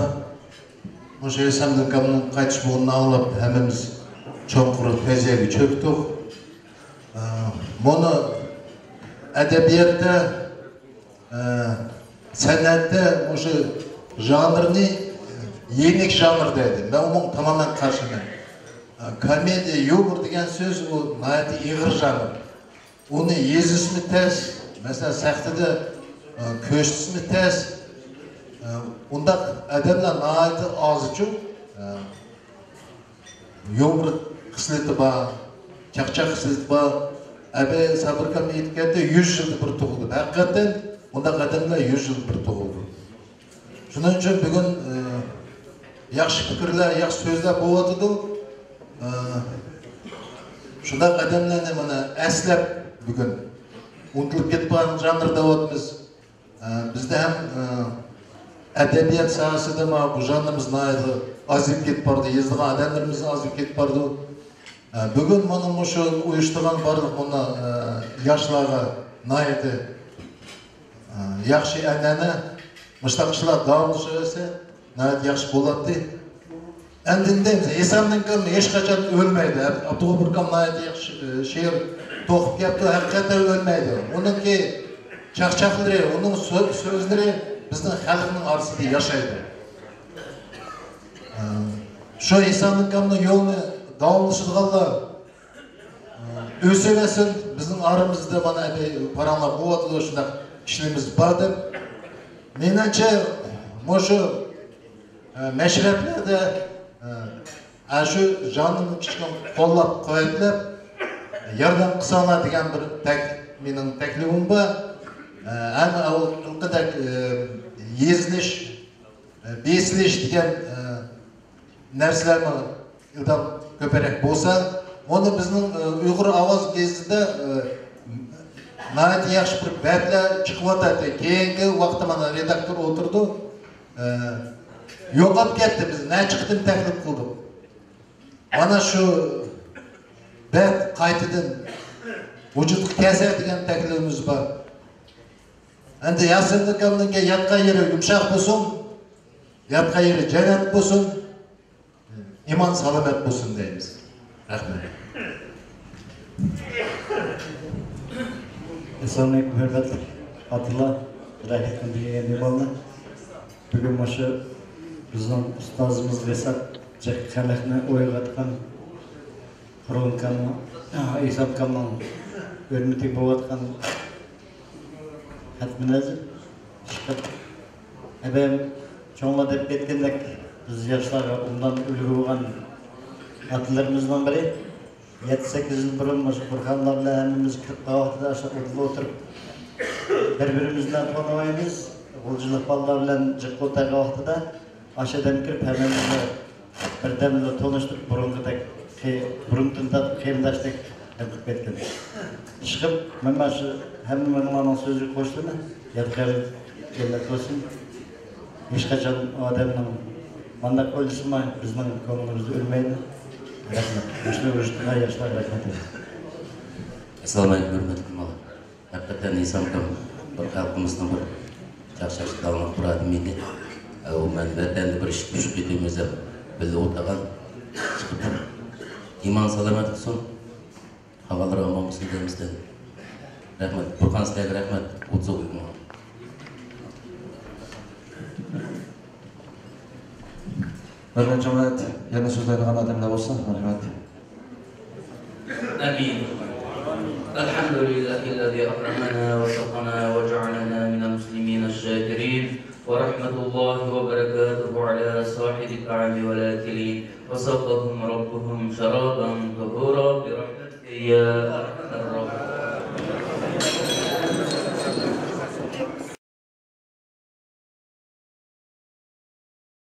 مۇشۇ ھېسام داكامنىڭ قايتىش بولغىنىنى ئاڭلاپ، ھەممىمىز چوڭقۇر تەزىيەگە چۆكتۇق. ئە، بۇنى ئەدەبىياتتا، ئە، سەنئەتتە مۇشۇ ژانىرنى يېنىك ژانىر دەيدۇ. مەن ئۇنىڭغا تامامەن قارشىمەن. ئە، كومېدىيە، يۇمور دېگەن سۆز ئۇ ناھايىتى ئېغىر ژانىر. ئۇنى يېزىشمۇ تەس، مەسىلەن، سەھنىدە، ئە، كۆرسىتىشمۇ تەس. ئە، ئۇنداق ئادەملەر ناھايىتى ئازچۇ. ئە، يۇمۇر خىسلىتى بار، چاقچاق خىسلىتى بار. ئەبەي سابىر ئاكام ئېيتىپ كەتتى، يۈز يىلدا بىر تۇغۇلىدۇ. ھەقىقەتەن ئۇنداق ئادەملەر يۈز يىلدا بىر تۇغۇلىدۇ. شۇنىڭ ئۈچۈن بۈگۈن، ئە، ياخشى پىكىرلەر، ياخشى سۆزلەر بولۇۋاتىدۇ. ئە، شۇنداق ئادەملەرنى مانا ئەسلەپ بۈگۈن ئۇنتۇلۇپ كېتىپ قالغان ژانىر دەۋاتىمىز. ئە، بىزدە ھەم، ئە، ئەدەبىيات ساھەسىدە مانا بۇ ژانىرىمىز ناھايىتى ئازىيىپ كېتىپ بارىدۇ، يېزىدىغان ئادەملىرىمىز ئازىيىپ كېتىپ بارىدۇ. ئە، بۈگۈن مانا مۇشۇ ئۇيۇشتۇرغان بارلىق مۇندا، ئە، ياشلارغا ناھايىتى، ئە، ياخشى ئەنئەنە، مۇشۇنداق ئىشلار داۋاملىشىۋەرسە، ناھايىتى ياخشى بولاتتى. ئەمدى دەيمىز، ھېسام ئاكام ھېچقاچان ئۆلمەيدۇ. ئابدۇغوپۇر ئاكام ناھايىتى ياخشى، ئە، شېئىر توقۇپ كەپتۇ، ھەقىقەتەن ئۆلمەيدۇ. ئۇنىڭكى چاقچاقلىرى، ئۇنىڭ سۆ-، سۆزلىرى بىزنىڭ خەلقنىڭ ئارىسىدا ياشايدۇ. ئە، شۇ ئېسامىكامنىڭ يولىنى داۋاملىشىدىغانلار، ئە، ئۆسۈۋەرسۇن، بىزنىڭ ئارىمىزدا مانا ئەدەي پاراڭلار بولۇۋاتىدۇ، شۇنداق كىشىلىرىمىز بار دەپ. مېنىڭچە، مۇشۇ، ئە، مەشرەپلەردە، ئە، ئە، شۇ ژانىرنى كىچىككىنە قوللاپ قۇۋۋەتلەپ، ياردەم قىلساڭلار دېگەن بىر تەك-، مېنىڭ تەكلىپىم بار. ئە، ئەڭ ئاۋۋالقىدەك، ئە، يېزىلىش، ئە، بېسىلىش دېگەن، ئە، نەرسىلەرمۇ ئىلدام كۆپرەك بولسا، ئۇنى بىزنىڭ، ئە، ئۇيغۇر ئاۋازى گېزىتىدە، ئە، ناھايىتى ياخشى بىر بەتلەر چىقىۋاتاتتى. كېيىنكى ۋاقىتتا مانا رېداكتور ئولتۇرىدۇ، ئە، يوقاپ كەتتى، بىز نەچچە قېتىم تەكلىپ قىلدۇق. مانا شۇ بەت قايتىدىن ۋۇجۇدقا كەلسە دېگەن تەكلىپىمىز بار. ئەمدى ياسىن ئاكامنىڭكى ياتقان يېرى يۇمشاق بولسۇن، ياتقان يېرى جەننەت بولسۇن، ئىمان سالامەت بولسۇن دەيمىز. رەھمەت. ئەسسالامۇئەلەيكۇم، ھۆرمەتلىك ئاتىلار، رەھمەتلىك مېھمانلار. بۈگۈن مۇشۇ بىزنىڭ ئۇستازىمىزغا ھېساب جىق خەلقنى ئويغاتقان، قۇربانكامنىڭ، ئېسامكامنىڭ ھۆرمىتىگە بولۇۋاتقان خەتمە نەزىر چىقىپ، ئەبەم چوڭلار دەپ كەتكەندەك، بىز ياشلارغا ئوبدان ئۈلگە بولغان ئاتىلىرىمىزنىڭ بىرى. يەتتە-سەككىز يىل بۇرۇن مۇشۇ بۇرھانلار بىلەن ھەممىمىز كىرىپ قالغان ۋاقتىدا ئاشۇ ئوتتۇرىدا ئولتۇرۇپ، بىر-بىرىمىزنى تونۇمايمىز. غۇلجىلىق بالىلار بىلەن جىق ئولتۇرغان ۋاقتىدا ئاشۇ ئادەم كىرىپ، ھەممىمىزنى بىردەمدىلا تونۇشتۇرۇپ، بۇرۇنقىدەك، قې-، بۇرۇندىن تارتىپ قېرىنداشتەك ھەم قىلىپ كەتكەن. ئىشقىلىپ، مەن مانا شۇ ھەممە مېھمانلارنىڭ سۆزىگە قوشۇلىمەن. يادىكارلىق جەننەت بولسۇن. ھېچقاچان ئادەمنىڭ مانداق ئويلىسىمۇ بىزنىڭ كۆڭلىمىزدە ئۆلمەيدۇ. رەھمەت. مۇشۇنى ئۇرۇشتۇرغان ياشلارغا رەھمەت. ئەسسالامۇئەلەيكۇم، ھۆرمەتلىك ماڭا. ھەقىقەتەن ئېسامكام بىر خەلقىمىزنىڭ بىر چاقچاقچى داڭلىق بىر ئادىمى ئىدى. ئۇ مەن ۋەتەندە بىر ئىش پۇشۇپ كېتىمىز دەپ بىللە ئولتۇرغان. چىقىپ ئىمان سالامەت قىلسۇن. قالغانلىرى ئامان بولسۇن دەيمىز. رەھمەت. بۇرھان سىلەرگە رەھمەت. ئوتتۇز ئوغۇلمۇ. ھۆرمەتلىك جامائەت، يەنە سۆزلەيدىغان ئادەملەر بولسا، مەرھەمەت. آمين. الحمد لله الذي أكرمنا وسقانا وجعلنا من المسلمين الشاكرين، ورحمة الله وبركاته على صاحب الطعام والآكلين، وسقاهم ربهم شرابا طهورا برحمتك يا